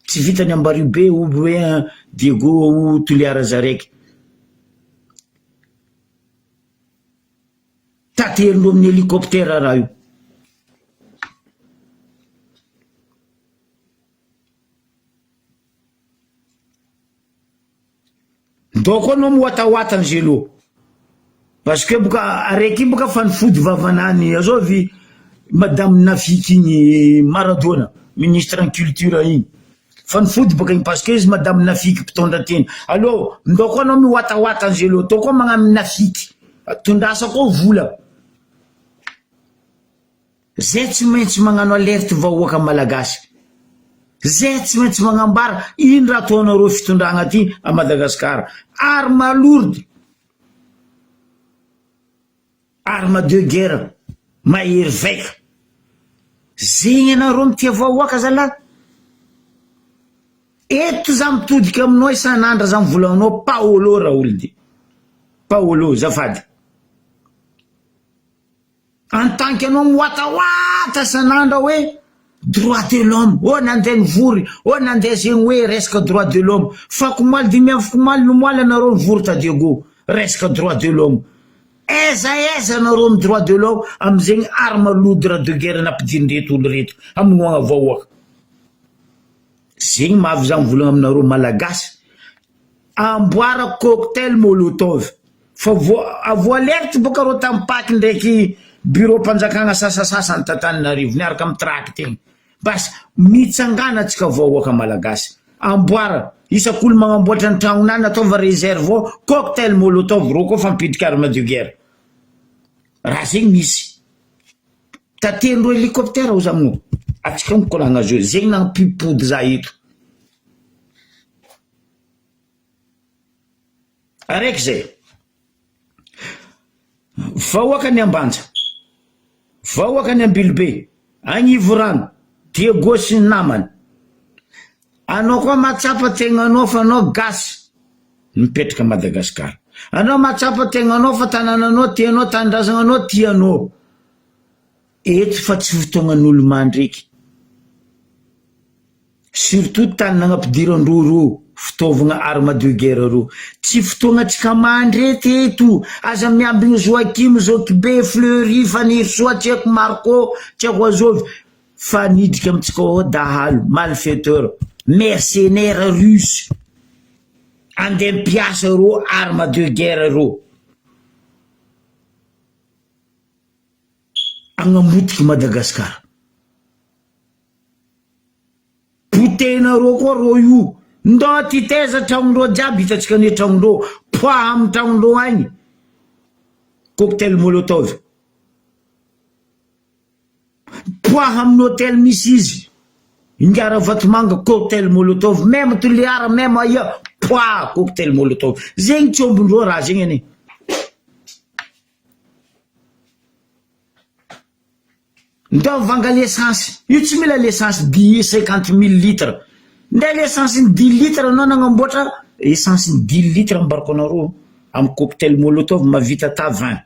tsy vitany Ambariobe ou bien Diego ou Toliara zaraiky, taterindreo amin'ny hélicoptère raha io. Ndao koa anao miwatawata Angelo parce que boka araiky iny boka fanafody vavanany azovy madame Nafiky igny Maradona ministre ny culture igny fanafody boka igny parce que izy madame Nafiky mpitondra teny allo ndao koa anao miwatawata Angelo atao koa magnano Nafiky tondrasa koa vola. Zay tsy maintsy magnano alerte vahoaka malagasy. Zay tsy maintsy magnambara ino raha ataonareo fitondragna aty à Madagascar. Arme lourde, arme de guerre mahery vaika. Zegny anareo mitia vahoaka zalahy. Eto za mitodika aminao isan'andro za mivolanao Paolo Raoldy. Paolo zafady. En tant que anao miwatawata isan'andro hoe droit de l'homme, oh nandeha nivory, oh nandeha zegny hoe resaka droit de l'homme, fakomaly dimy afakomaly nomoaly anareo nivory ta Diego, resaka droit de l'homme. Aiza aiza anareo am droit de l'homme amizegny arme lourde de guerre nampidirin'ireto olo reto hamonoagna vahoaka. Zegny mahavy za mivolagna aminareo malagasy, Amboara cocktail molotov fa voa voa alerte boka reo tam paky ndraiky bureau mpanjakagna sasasasany t'Antananarivo niaraka am tract igny bas mitsangana atsika vahoaka malagasy amboara isak olo magnamboatra ny tragnonany ataova reserve ao cocktail molotov reo koa fa mipiditra arme de guerre. Raha zegny misy. Taterindreo hélicoptère oza moa. Atsika mikoragna azy io. Zegny nampipody za eto. Araiky zay. Vahoaka ny Ambanja, vahoaka ny Ambilobe, Agnivorano, Diego sy ny namany. Anao koa mahatsapa tegnanao fa anao gasy mipetraka Madagascar. Anao mahatsapa tegnanao fa tanànanao tianao, tanindrazananao tianao. Eto fa tsy fotoagnan'olo mandreky. Surtout tany nagnampidiran-dreo reo fitaovagna arme de guerre reo. Tsy fotoagnatsika mandre teto. Aza miambigny Joachim, Zokibe, Fleury, Fanirisoa, tsy haiko Marco, tsy haiko azovy. Fa niditra amintsika ao dahalo, malfaiteur, mercenaire russe. Andeha mpiasa reo arme de guerre reo. Agnamotiky Madagascar. Potehinareo koa rô io. Ndao titaiza tragnondreo jiaby hitantsika anie tragnondreo. Poaha amin'ny tragnondreo agny. Cocktail molotov. Poaha amin'ny hotel misy izy. Ingahy Ravatomanga cocktail molotov. Meme Toliara meme aia poaha cocktail molotov. Zegny tsy ombindreo raha zegny anie. Ndao mivanga l'essence, io tsy mila l'essence dix cinquante mille litres, ndray l'essence ny dix litres anao nagnamboatra essence ny dix litres ambarako anareo amy cocktail molotov mahavita ta vingt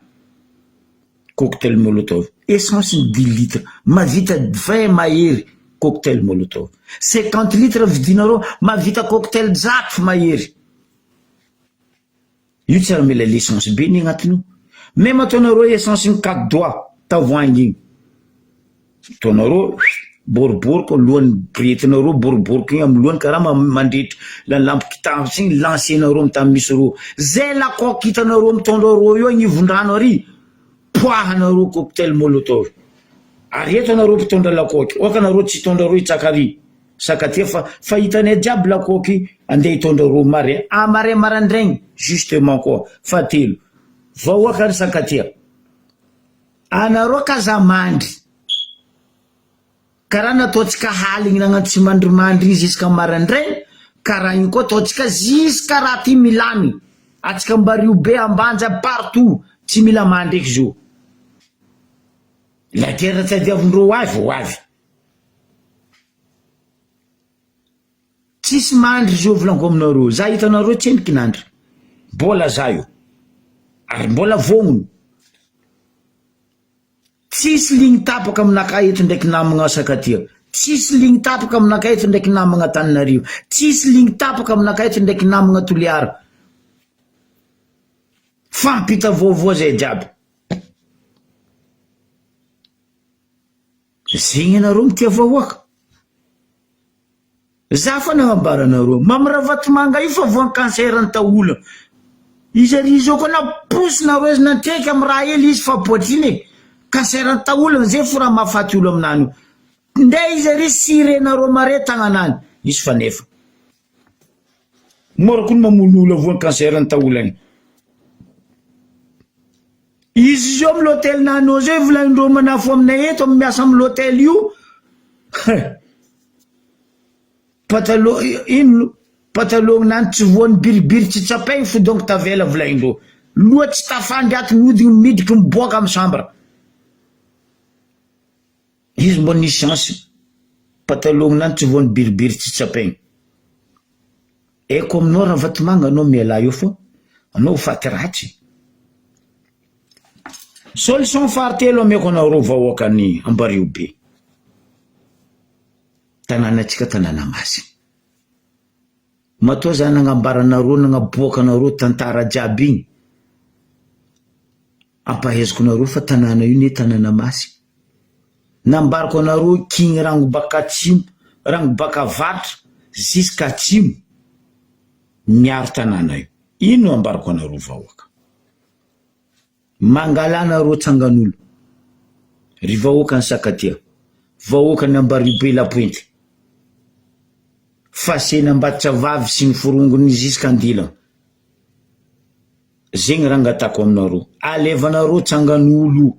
cocktail molotov, essence ny dix litres mahavita vingt mahery cocktail molotov, cinquante litres vidinareo mahavita cocktail zato mahery. Io tsy ary mila licence be ny agnatiny io. Meme ataonareo essence ny quatre doigts tavoahangy igny. Ataonareo boriboriko alohan'ny bretinareo boriboriko igny amin'ny lohany karaha mandrehitra la lampe kitapy igny lancer-nareo amin'ny tany misy rô. Zay lacoque hitanareo mitondra rô io agnivon-drano ary poahanareo cocktail molotov. Ary eto anareo mpitondra lacoque, aoka anareo tsy hitondra rô hitsaka ary. Sakatia fa fa hitanay jiaby lakoky andeha hitondra ro mare a mare marandraigny justement koa fahatelo vahoaka ry sakatia anareo k'aza mandry karaha nataontsika haligny nagnano tsy mandrimandry igny jusqu'à marandraigny karaha igny koa ataontsika jusqu'à raha ty milamy atsika ambario be ambanja partout tsy mila mandry eky zio la guerre tadiavindreo ho avy ho avy. Tsisy mandry zao volaniko aminareo, za hitanareo tsendriky nandry, mbola za io, ary mbola vognona, tsisy ligne tapaka aminakahy eto ndraiky namagna Sakatia, tsisy ligne tapaka aminakahy eto ndraiky namagna Antananarivo, tsisy ligne tapaka aminakahy eto ndraiky namagna Toliara, fampita vaovao zay jiaby. Zegny anareo mitia vahoaka. Za fa nagnambara anareo, Mamy Ravatomanga io fa voan'ny cancer ny taolana. Izy ary izy io koa naposinareo izy nantreky amy raha hely izy fa poitrine e. Cancer ny taolana zay fo raha mahafaty olo aminany io. Ndeha izy ary sirenareo mare tagnanany. Izy fa nefa. Mora koa ny mamono olo voan'ny cancer ny taolany. Izy zao am l'hotel nano zay volagnindreo manafo aminay eto am miasa am l'hotel io patalo ino patalon-nany tsy voan'ny biribiry tsy tsapaigny fo donc tavela volagnindreo loha tsy tafandry ato mihodigny midriky miboaka am chambre. Izy mbô nisy chance patalon-nany tsy voan'ny biribiry tsy tsapaigny. Eko aminao Ravatomanga anao mialà eo fa anao ho faty ratsy. Solution fahatelo ameko anareo vahoakan'i Ambariobe. Tanànantsika tanàna masina. Matoa za nagnambara anareo nagnaboaka anareo tantara jiaby igny, ampahaiziko anareo fa tanàna io ne tanàna masina. Nambarako anareo kigny rango baka atsimo, rango baka avaratra ziska atsimo miaro tanàna io. Ino no ambarako anareo vahoaka? Mangalà nareo tsanganolo, ry vahoakan'i Sakatia, vahoakan'i Ambaribe Lapointe, Fasena Ambatotravavy sy ny forongony ziska Andilana. Zegny raha angatako aminareo, alevanareo tsangan'olo,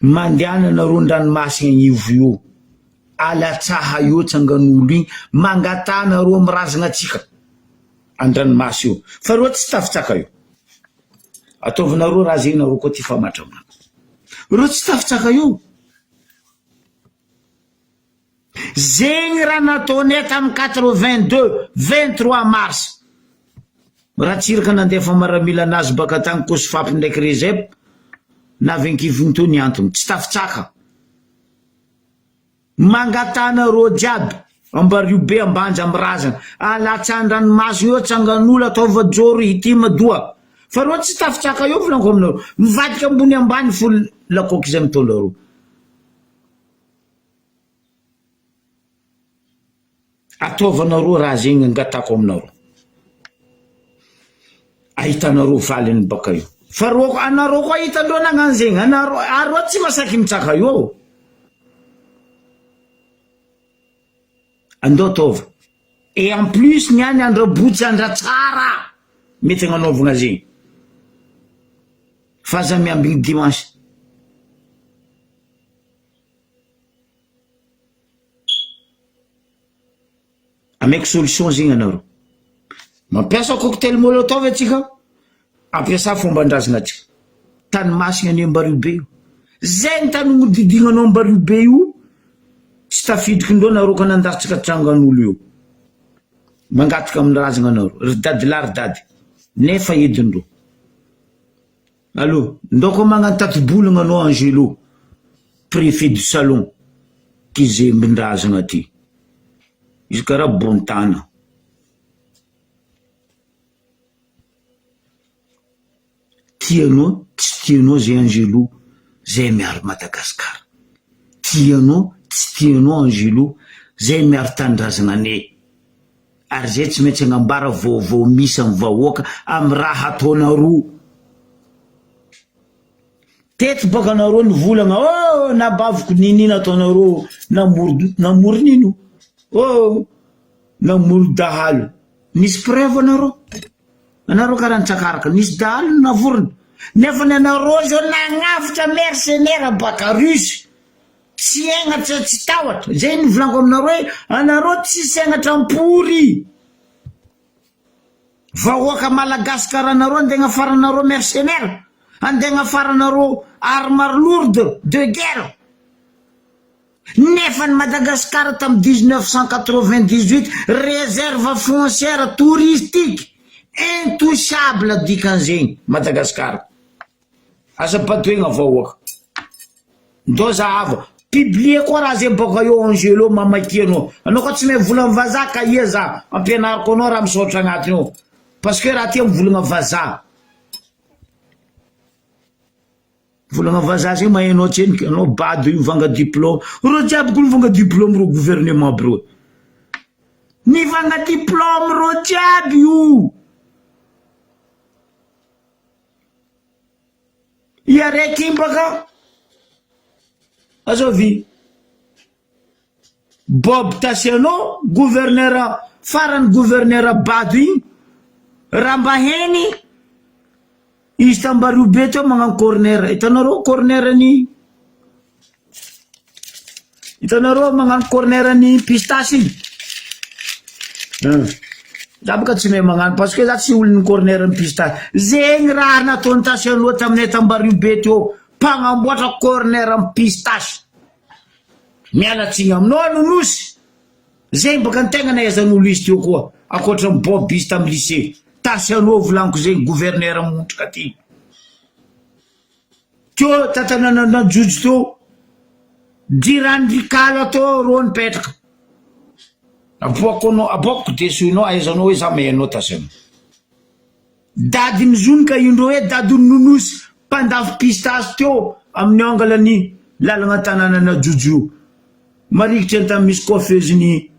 mandehana nareo andranomasina agnivo eo, alatsaha eo tsangan'olo igny, mangataha nareo amy razagna atsika andranomasy eo, fa reo tsy tafitsaka eo, ataovinareo raha zegny nareo koa ty famatramana, reo tsy tafitsaka eo. Zegny raha nataonay tam 82, 23 mars. Ratsiraka nandefa maramila anazy baka tagny Cosfap ndraiky Rezep navy ankiviny teo ny antony. Tsy tafitsaka. Mangataha anareo jiaby Ambariho be Ambanja am razana. Alatsahan-dranomasina eo tsangan'olo ataova joro hitima doha. Fa reo tsy tafitsaka eo volaniko aminareo. Mivadika ambony ambany fo lakoky zay mitondra reo. Ataovanareo raha zegny angatako aminareo. Ahitanareo valiny baka io. Fa reo anareo koa hitandreo nagnano zegny, anareo areo tsy masaky mitsaka io. Andao ataova. Et en plus ny any andrabotsy andratsara mety agnanaovagna zegny. Fa aza miambigny dimanche. Ameko solution zegny anareo. Mampiasa cocktail molotov atsika, ampiasa fomban-drazagna atsika. Tany masina anie Ambario be io. Zay ny tany nodidignanao Ambario be io, tsy tafiditry ndreo nareo ka nandatsaka trangan'olo io. Mangataka amin'ny razagna anareo, ry dadilahy ry dady, nefa edindreo. Allo, ndao koa magnano tati-bolagna anao Angelo, préfet du salon, ty zembin-drazagna ty. Izy karaha bontana. Tianao tsy tianao zay Angelo, zay miaro Madagascar. Tianao tsy tianao Angelo, zay miaro tanindrazagna anay. Ary zay tsy maintsy agnambara vaovao misy am vahoaka am raha ataonareo. Teto baka nareo nivolagna oh nabaviko nini nataonareo namory namory nino oh namory dahalo nisy preuve anareo anareo karaha nitsakaraka nisy dahalo navorona nefa ny anareo zao nagnavotra mercenaire baka russe Tsy henatra tsy tahotra, zay no volaniko aminareo hoe anareo tsisy henatra ampory. Vahoaka malagasy karaha anareo andeha agnafaranareo mercenaire, andeha agnafaranareo armes lourdes de guerre. Nefa ny Madagascar tamin'ny 1998 réserve foncière touristique intouchable dikan'izegny Madagascar. Aza badoegna vahoaka. Ndao zahava. Publier koa raha zay boka eo Angelo mamakia anao. Anao koa tsy mahay volagna vazaha ka ia za ampianariko anao raha misaotra agnatiny ao. Parce que raha ty mivolagna vazaha. Volagna vazaha zegny mahay anao tsendriky anao bado io mivanga diplôme. Reo jiaby ko mivanga diplôme reo gouvernement aby reo. Mivanga diplôme reo jiaby io. I araiky iny baka azovy Bob Tassiano gouverneur farany gouverneur bado igny raha mba heny izy tambario be teo magnano corner hitanareo corner ny Hitanareo magnano corner ny pistache iny? Hum. Za boka tsy mahay magnano parce que za tsy olon'ny corner ny pistache. Zegny raha nataon'i Tasianoa taminay tambario be teo, mpagnamboatra corner ny pistache. Miala tsiny aminao Nonosy. Zegny boka ny tegna nahaizan'olo izy teo koa, ankoatra ny Bob izy tamin'ny lycée. Tasianoa volaniko zegny, gouverneur montrika aty. Teo tantanan'Andrajojo teo, jirany kala teo reo nipetraka. Aboako anao, aboako desoinao ahaizanao hoe za mahay anao tazana. Dadin'i Zony ka indreo hoe dadin'i Nonosy mpandafo pistache teo amin'ny angle ny lalagna tananan'Ajojo io. Marikitry ny tany misy coiffeuse ny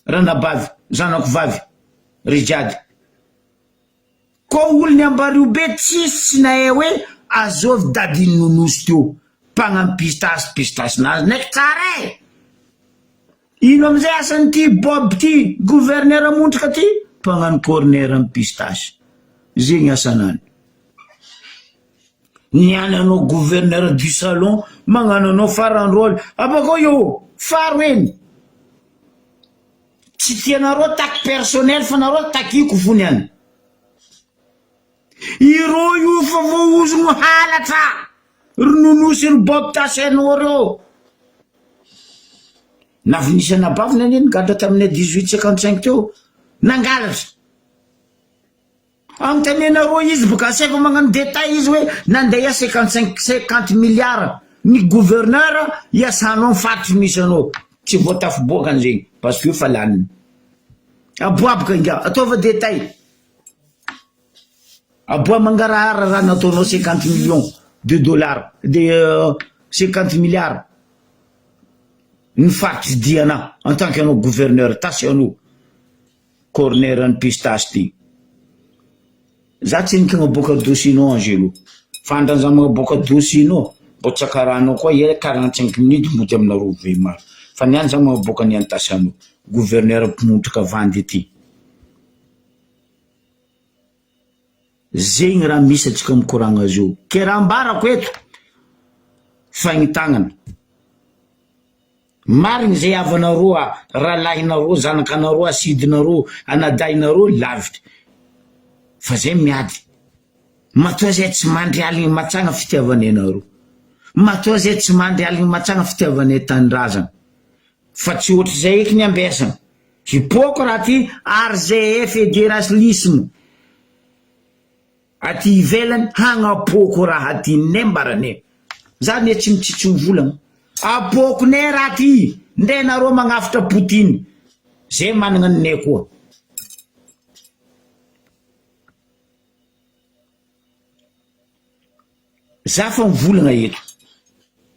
ranabavy, zanako vavy, Rijady. Koa olony Ambariobe tsisy tsy nahay hoe azovy dadin'i Nonosy teo mpagnano pistache pistache nazy naiky tsara e! Ino amizay asan'ity Bob ty gouverneur montrika ty mpagnano corner am pistache. Zegny asanany. Niany anao gouverneur du salon magnano anao farany rôle abakao io faro eny. Tsy tianareo taky personnel fa nareo takiko fo niany. Ireo io fa voahozogno halatra ry Nono sy ry Bob Tasenor reo. Navy nisy anabaviny anie nigadra tamin'ny 18 55 teo nangalatra. Anontanianareo izy boka asaivo magnano détail izy hoe nandeha 55 50 milliards ny gouverneur iasanao ny faritry misy anao tsy voatafiboaka an'izegny parce que fa laniny. Aboaboka ingahy ataova détail. Aboa mangarahara raha nataonao 50 millions de dollars de 50 milliards ny faritry diana en tant que anao gouverneur tasy anao corner ny pistache ty. Za tsy nikagnaboaka dossier-nao Angelo fa andrany za magnaboaka dossier-nao mbô tsy akaranao koa ia 45 minutes mody aminareo vehimaro fa niany za magnaboaka ny an'i Tasanao gouverneur mpimotrika vandy ty. Zegny raha misy atsika mikoragna azy io. Ke raha ambarako eto, fagnitagnana. Marigny zay havanareo a, rahalahinareo, zanakanareo, asidinareo, anadahinareo lavitra. Fa zay miady. Matoa zay tsy mandry aligny matsagna fitiavanay anareo. Matoa zay tsy mandry aligny matsagna fitiavanay tanindrazagna. Fa tsy ohatry eky ny ambesagna. Hipoaka raha ty ary zay federalisme aty ivelany hagnapoako raha ty nembarane. Za ne tsy mitsitsy mivolagna. Apoakonay raha ty ndre nareo magnafitra Poutine. Zay managna ninay koa. Za fa mivolagna eto.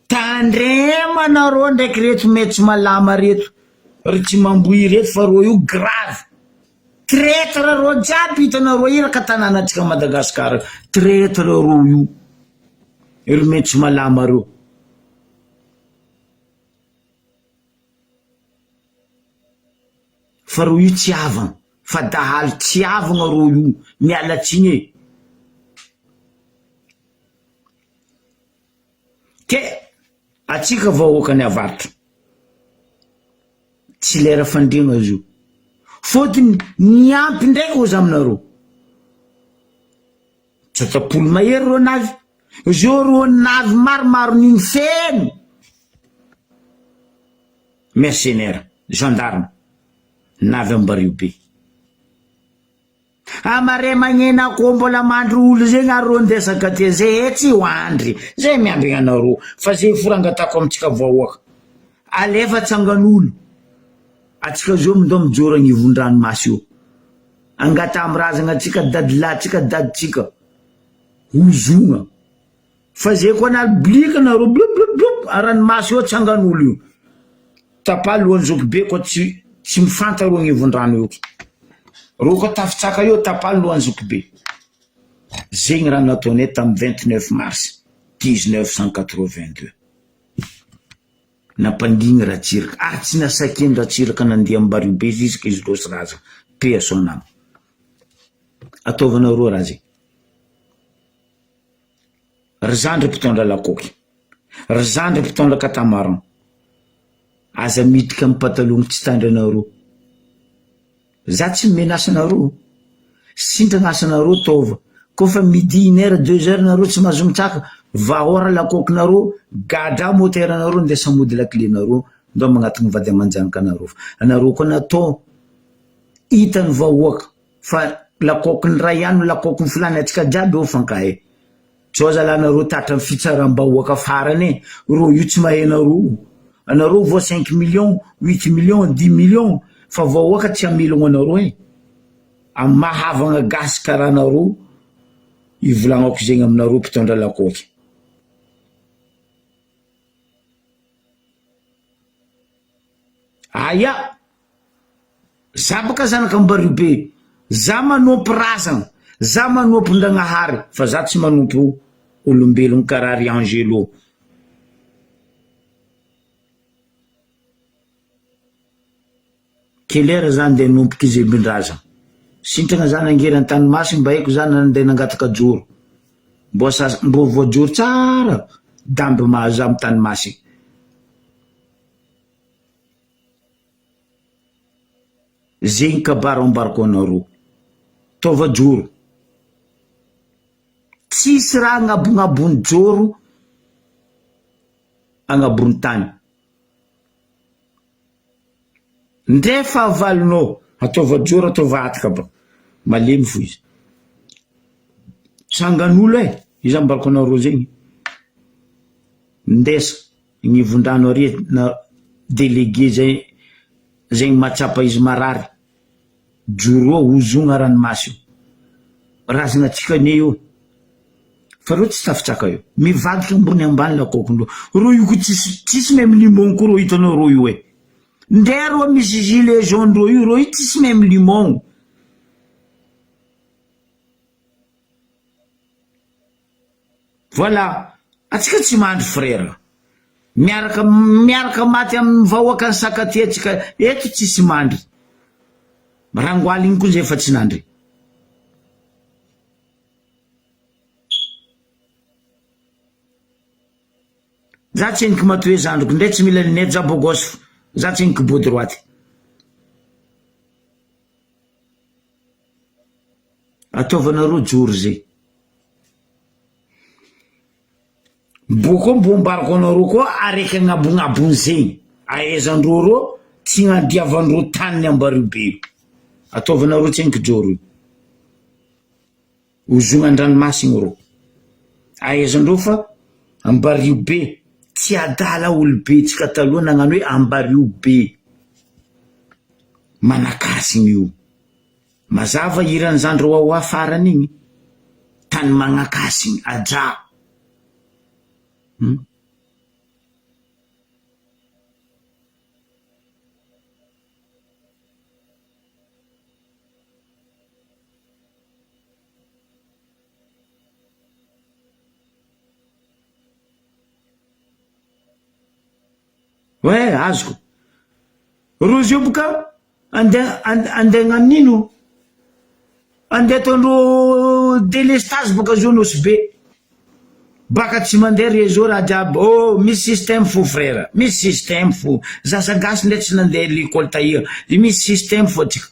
Tandremanareo ndraiky reto metso malama reto ry tsy mambohy reto fa reo io grave. Traitre reo jiaby hitanareo iraka tanànatsika Madagascar traitre reo io ry metso malama reo. Fa reo io tsy havagna fa dahalo tsy havagna reo io miala tsiny e. Ke atsika vahoaka ny avaratra tsy lera fandriagna izy io fôtony niampy ndraiky ozy aminareo tsatsapolo mahery reo navy zao reo navy maromaro niny feno mercenaire gendarme navy ambario be. Amare magnena akoho mbola mandry olo zegny ary reo ndesaka ty zay tsy ho andry zay miambigna anareo fa zay fo raha angatako amitsika vahoaka alefa tsanganolo atsika zao mindao mijoro agnivon-dranomasy io angata am razagna atsika dadilahy tsika daditsika hozogna fa zay koa na bliky nareo blub ranomasy io tsanganolo io Tapa lohan'i zokibe koa tsy tsy mifanta ro agnivon-drano eo. Ro koa tafitsaka eo tapa lohan'i zokibe. Zegny raha nataonay tam 29 mars 1982. Nampangigny Ratsiraka ary tsy nasakiany Ratsiraka nandeha am-bariobe jusque izy losy razana. Paix à son âme. Ataovanareo raha zegny. Ry zandry mpitondra lakoky. Ry zandry mpitondra catamaran. Aza miditra am patalogno tsy tandrinareo. Za tsy mi-menace anareo. Sintragna asanareo taova. Koa fa midi une heure deux heures nareo tsy mahazo mitsaka, vahora lakokinareo, gadra moteur nareo ndesa mody lakile nareo, ndao magnatogno vady aman-janaka anareo. Fa anareo koa natao hitan'ny vahoaka fa lakokin'ny ray ihany no lakokin'ny filany antsika jiaby eo mifankahay. Zao zalahy nareo tratran'ny fitsaram-bahoaka farany e, reo io tsy mahay anareo, anareo voa cinq millions, huit millions, dix millions fa vahoaka tsy hamelogno anareo e, amin'ny maha havagna gasy karaha anareo ivolagnako zegny aminareo mpitondra lakaoky. Aia! Za baka zanak'Ambariobe, za manompo razagna, za manompo Ndragnahary fa za tsy manompo olombelogno karaha ry Angelo. Quelle heure za ndeha hanomboka izy ambindrazagna? Sintrana za nangery Antanimasina mba haiko za nandeha nangataka joro. Mbo sasa mbo voajoro tsara damby mahazo za am Tanimasina. Zegny kabary ambarako anareo. Taova joro. Tsisy raha agnabognabony joro agnabony tany. Ndre fahavalonao ataova joro ataova hataka ba malemy fo izy. Tsangan'olo e, iza ambarako anareo zegny. Ndesa agnivon-drano ary na délégué zay zegny mahatsapa izy marary. Joroa ozogna ranomasy io. Razana atsika anie io. Fa reo tsy tafitsaka io. Mivadika ambony ambany lakôkindreo. Reo io ko tsisy tsisy meme limon ko reo hitanao reo io e. Ndre reo misy gilet jaune reo io reo io tsisy meme limon. Voilà! Atsika tsy mandry frère. Miaraka miaraka maty amin'ny vahoakan'i Sakatia atsika eto tsisy mandry. Rangoaly igny koa zay efa tsy nandry. Za tsendriky matoe zandriko ndray tsy mila lunette za beau gosse za tsendriky beau droite. Ataovanareo joro zay. Boko mbo ambarako anareo koa araiky agnabognabony zegny ahaizandreo reo tsy gnadiavandreo taniny ambario be io. Ataovanareo tsendriky joro io. Ozogna an-dranomasigny reo. Ahaizandreo fa ambario be tsy adala olobe tsika taloha nagnano hoe ambario be. Manakasigny io. Mazava hiran'i zandry Wawa farany igny, tany magnakasigny, ajà. Hum. Ouais, azoko. Rozy io boka andeha andeha hagnano ino? Andeha ataondreo délestage boka zao Nosy Be. Baka tsy mandeha réseau raha jiaby. Oh, misy système fo frère. Misy système fo. Zaza gasy ndray tsy nandeha l'école taia. Misy système fo atsika.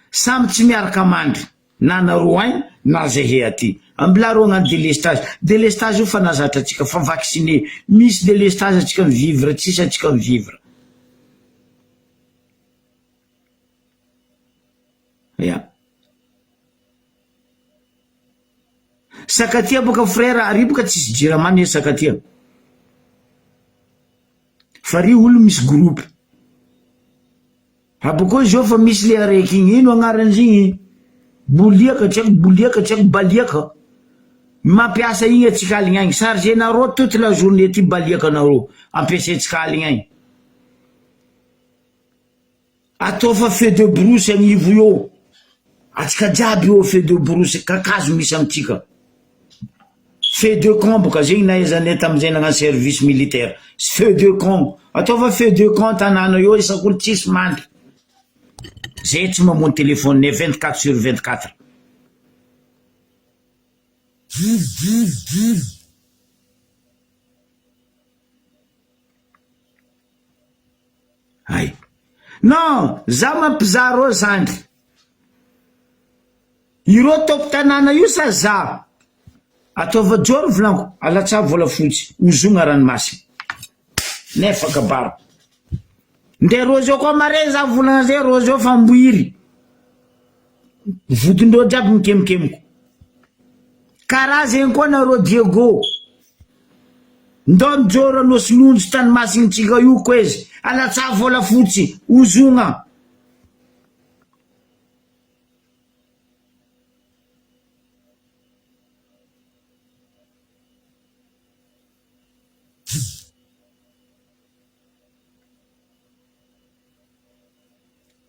Samy tsy miaraka mandry. Na nareo agny na zahay aty. Ambilà reo agnano délestage. Délestage io fa nahazatra antsika, fa vacciné. Misy délestage antsika mi vivre, tsisy antsika mi vivre. Ya. Sakatia boka frère ary boka tsisy jirama anie Sakatia. Fa ry olo misy groupe. Abokeo zao fa misy le araiky igny, ino agnaran'izy igny? Boliaka tsy haiko boliaka tsy haiko baliaka, mampiasa igny atsika aligny agny, chargenareo toute la journée ty baliakanareo, ampiasaintsika aligny agny. Atao fa feu de brousse agnivo eo, atsika jiaby eo feu de brousse, kakazo misy amitsika. Feu de camp boka zegny nahaizanay tamizay nagnano service militaire, feu de camp, ataova feu de camp tanàna eo isak'olo tsisy mandry, zay tsy mamono téléphone-nay 24 sur 24. Hay. Non, za mampizaha reo zandry. Ireo top tanàna io sa za? Ataova joro volaniko, alatsaho volafotsy, ozogna ranomasina. Nefa kabaro. Ndre reo zao koa mare za volagna zay reo zao fa mboiry. Vodindreo jiaby mikemokemoko. Karaha zegny koa nareo Diego. Ndao mijoro Anosilonjy tany masintsika io koezy. Alatsaho volafotsy, ozogna.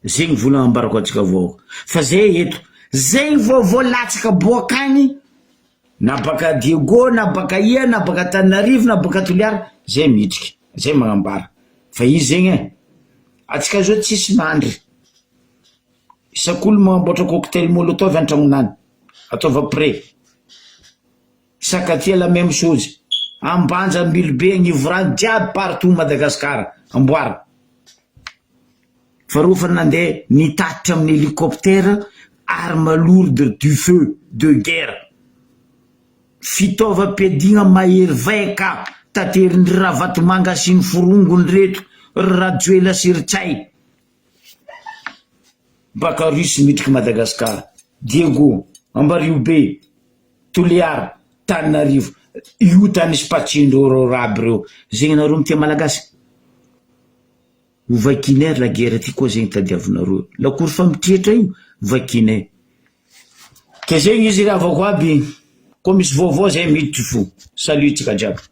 Zegny vola ambarako antsika vahoaka fa zay eto zegny vaovao latsaka boakagny na baka Diego na baka ia na baka Antananarivo na baka Toliara zay mihitriky zay magnambara fa izy zegny e atsika zao tsisy mandry. Isak'olo magnamboatra cocktail molotov antragnonany. Ataova prêt. Sakatia la même chose. Ambanja, Ambilobe, Agnivorano, jiaby partout Madagascar amboarina. Fa reo fa nandeha nitatitra amin'ny hélicoptère arme lourde du feu de guerre. Fitaovam-piadiana mahery vaika taterin-dry Ravatomanga sy ny forongony reto, ry Rajoelina sy ry Ntsay. Baka Russie midriky Madagascar, Diego, Ambariobe, Toliara, Tananarivo, io tany misy patsin-dreo reo raby reo, zegny anareo mitia Malagasy? Ho vakinay ry la guerre ty koa zegny tadiavinareo, lakoro fa mitriatra io vakinay, ke zegny izy ry havako aby, koa misy vaovao zay miditry fo, salut tsika jiaby.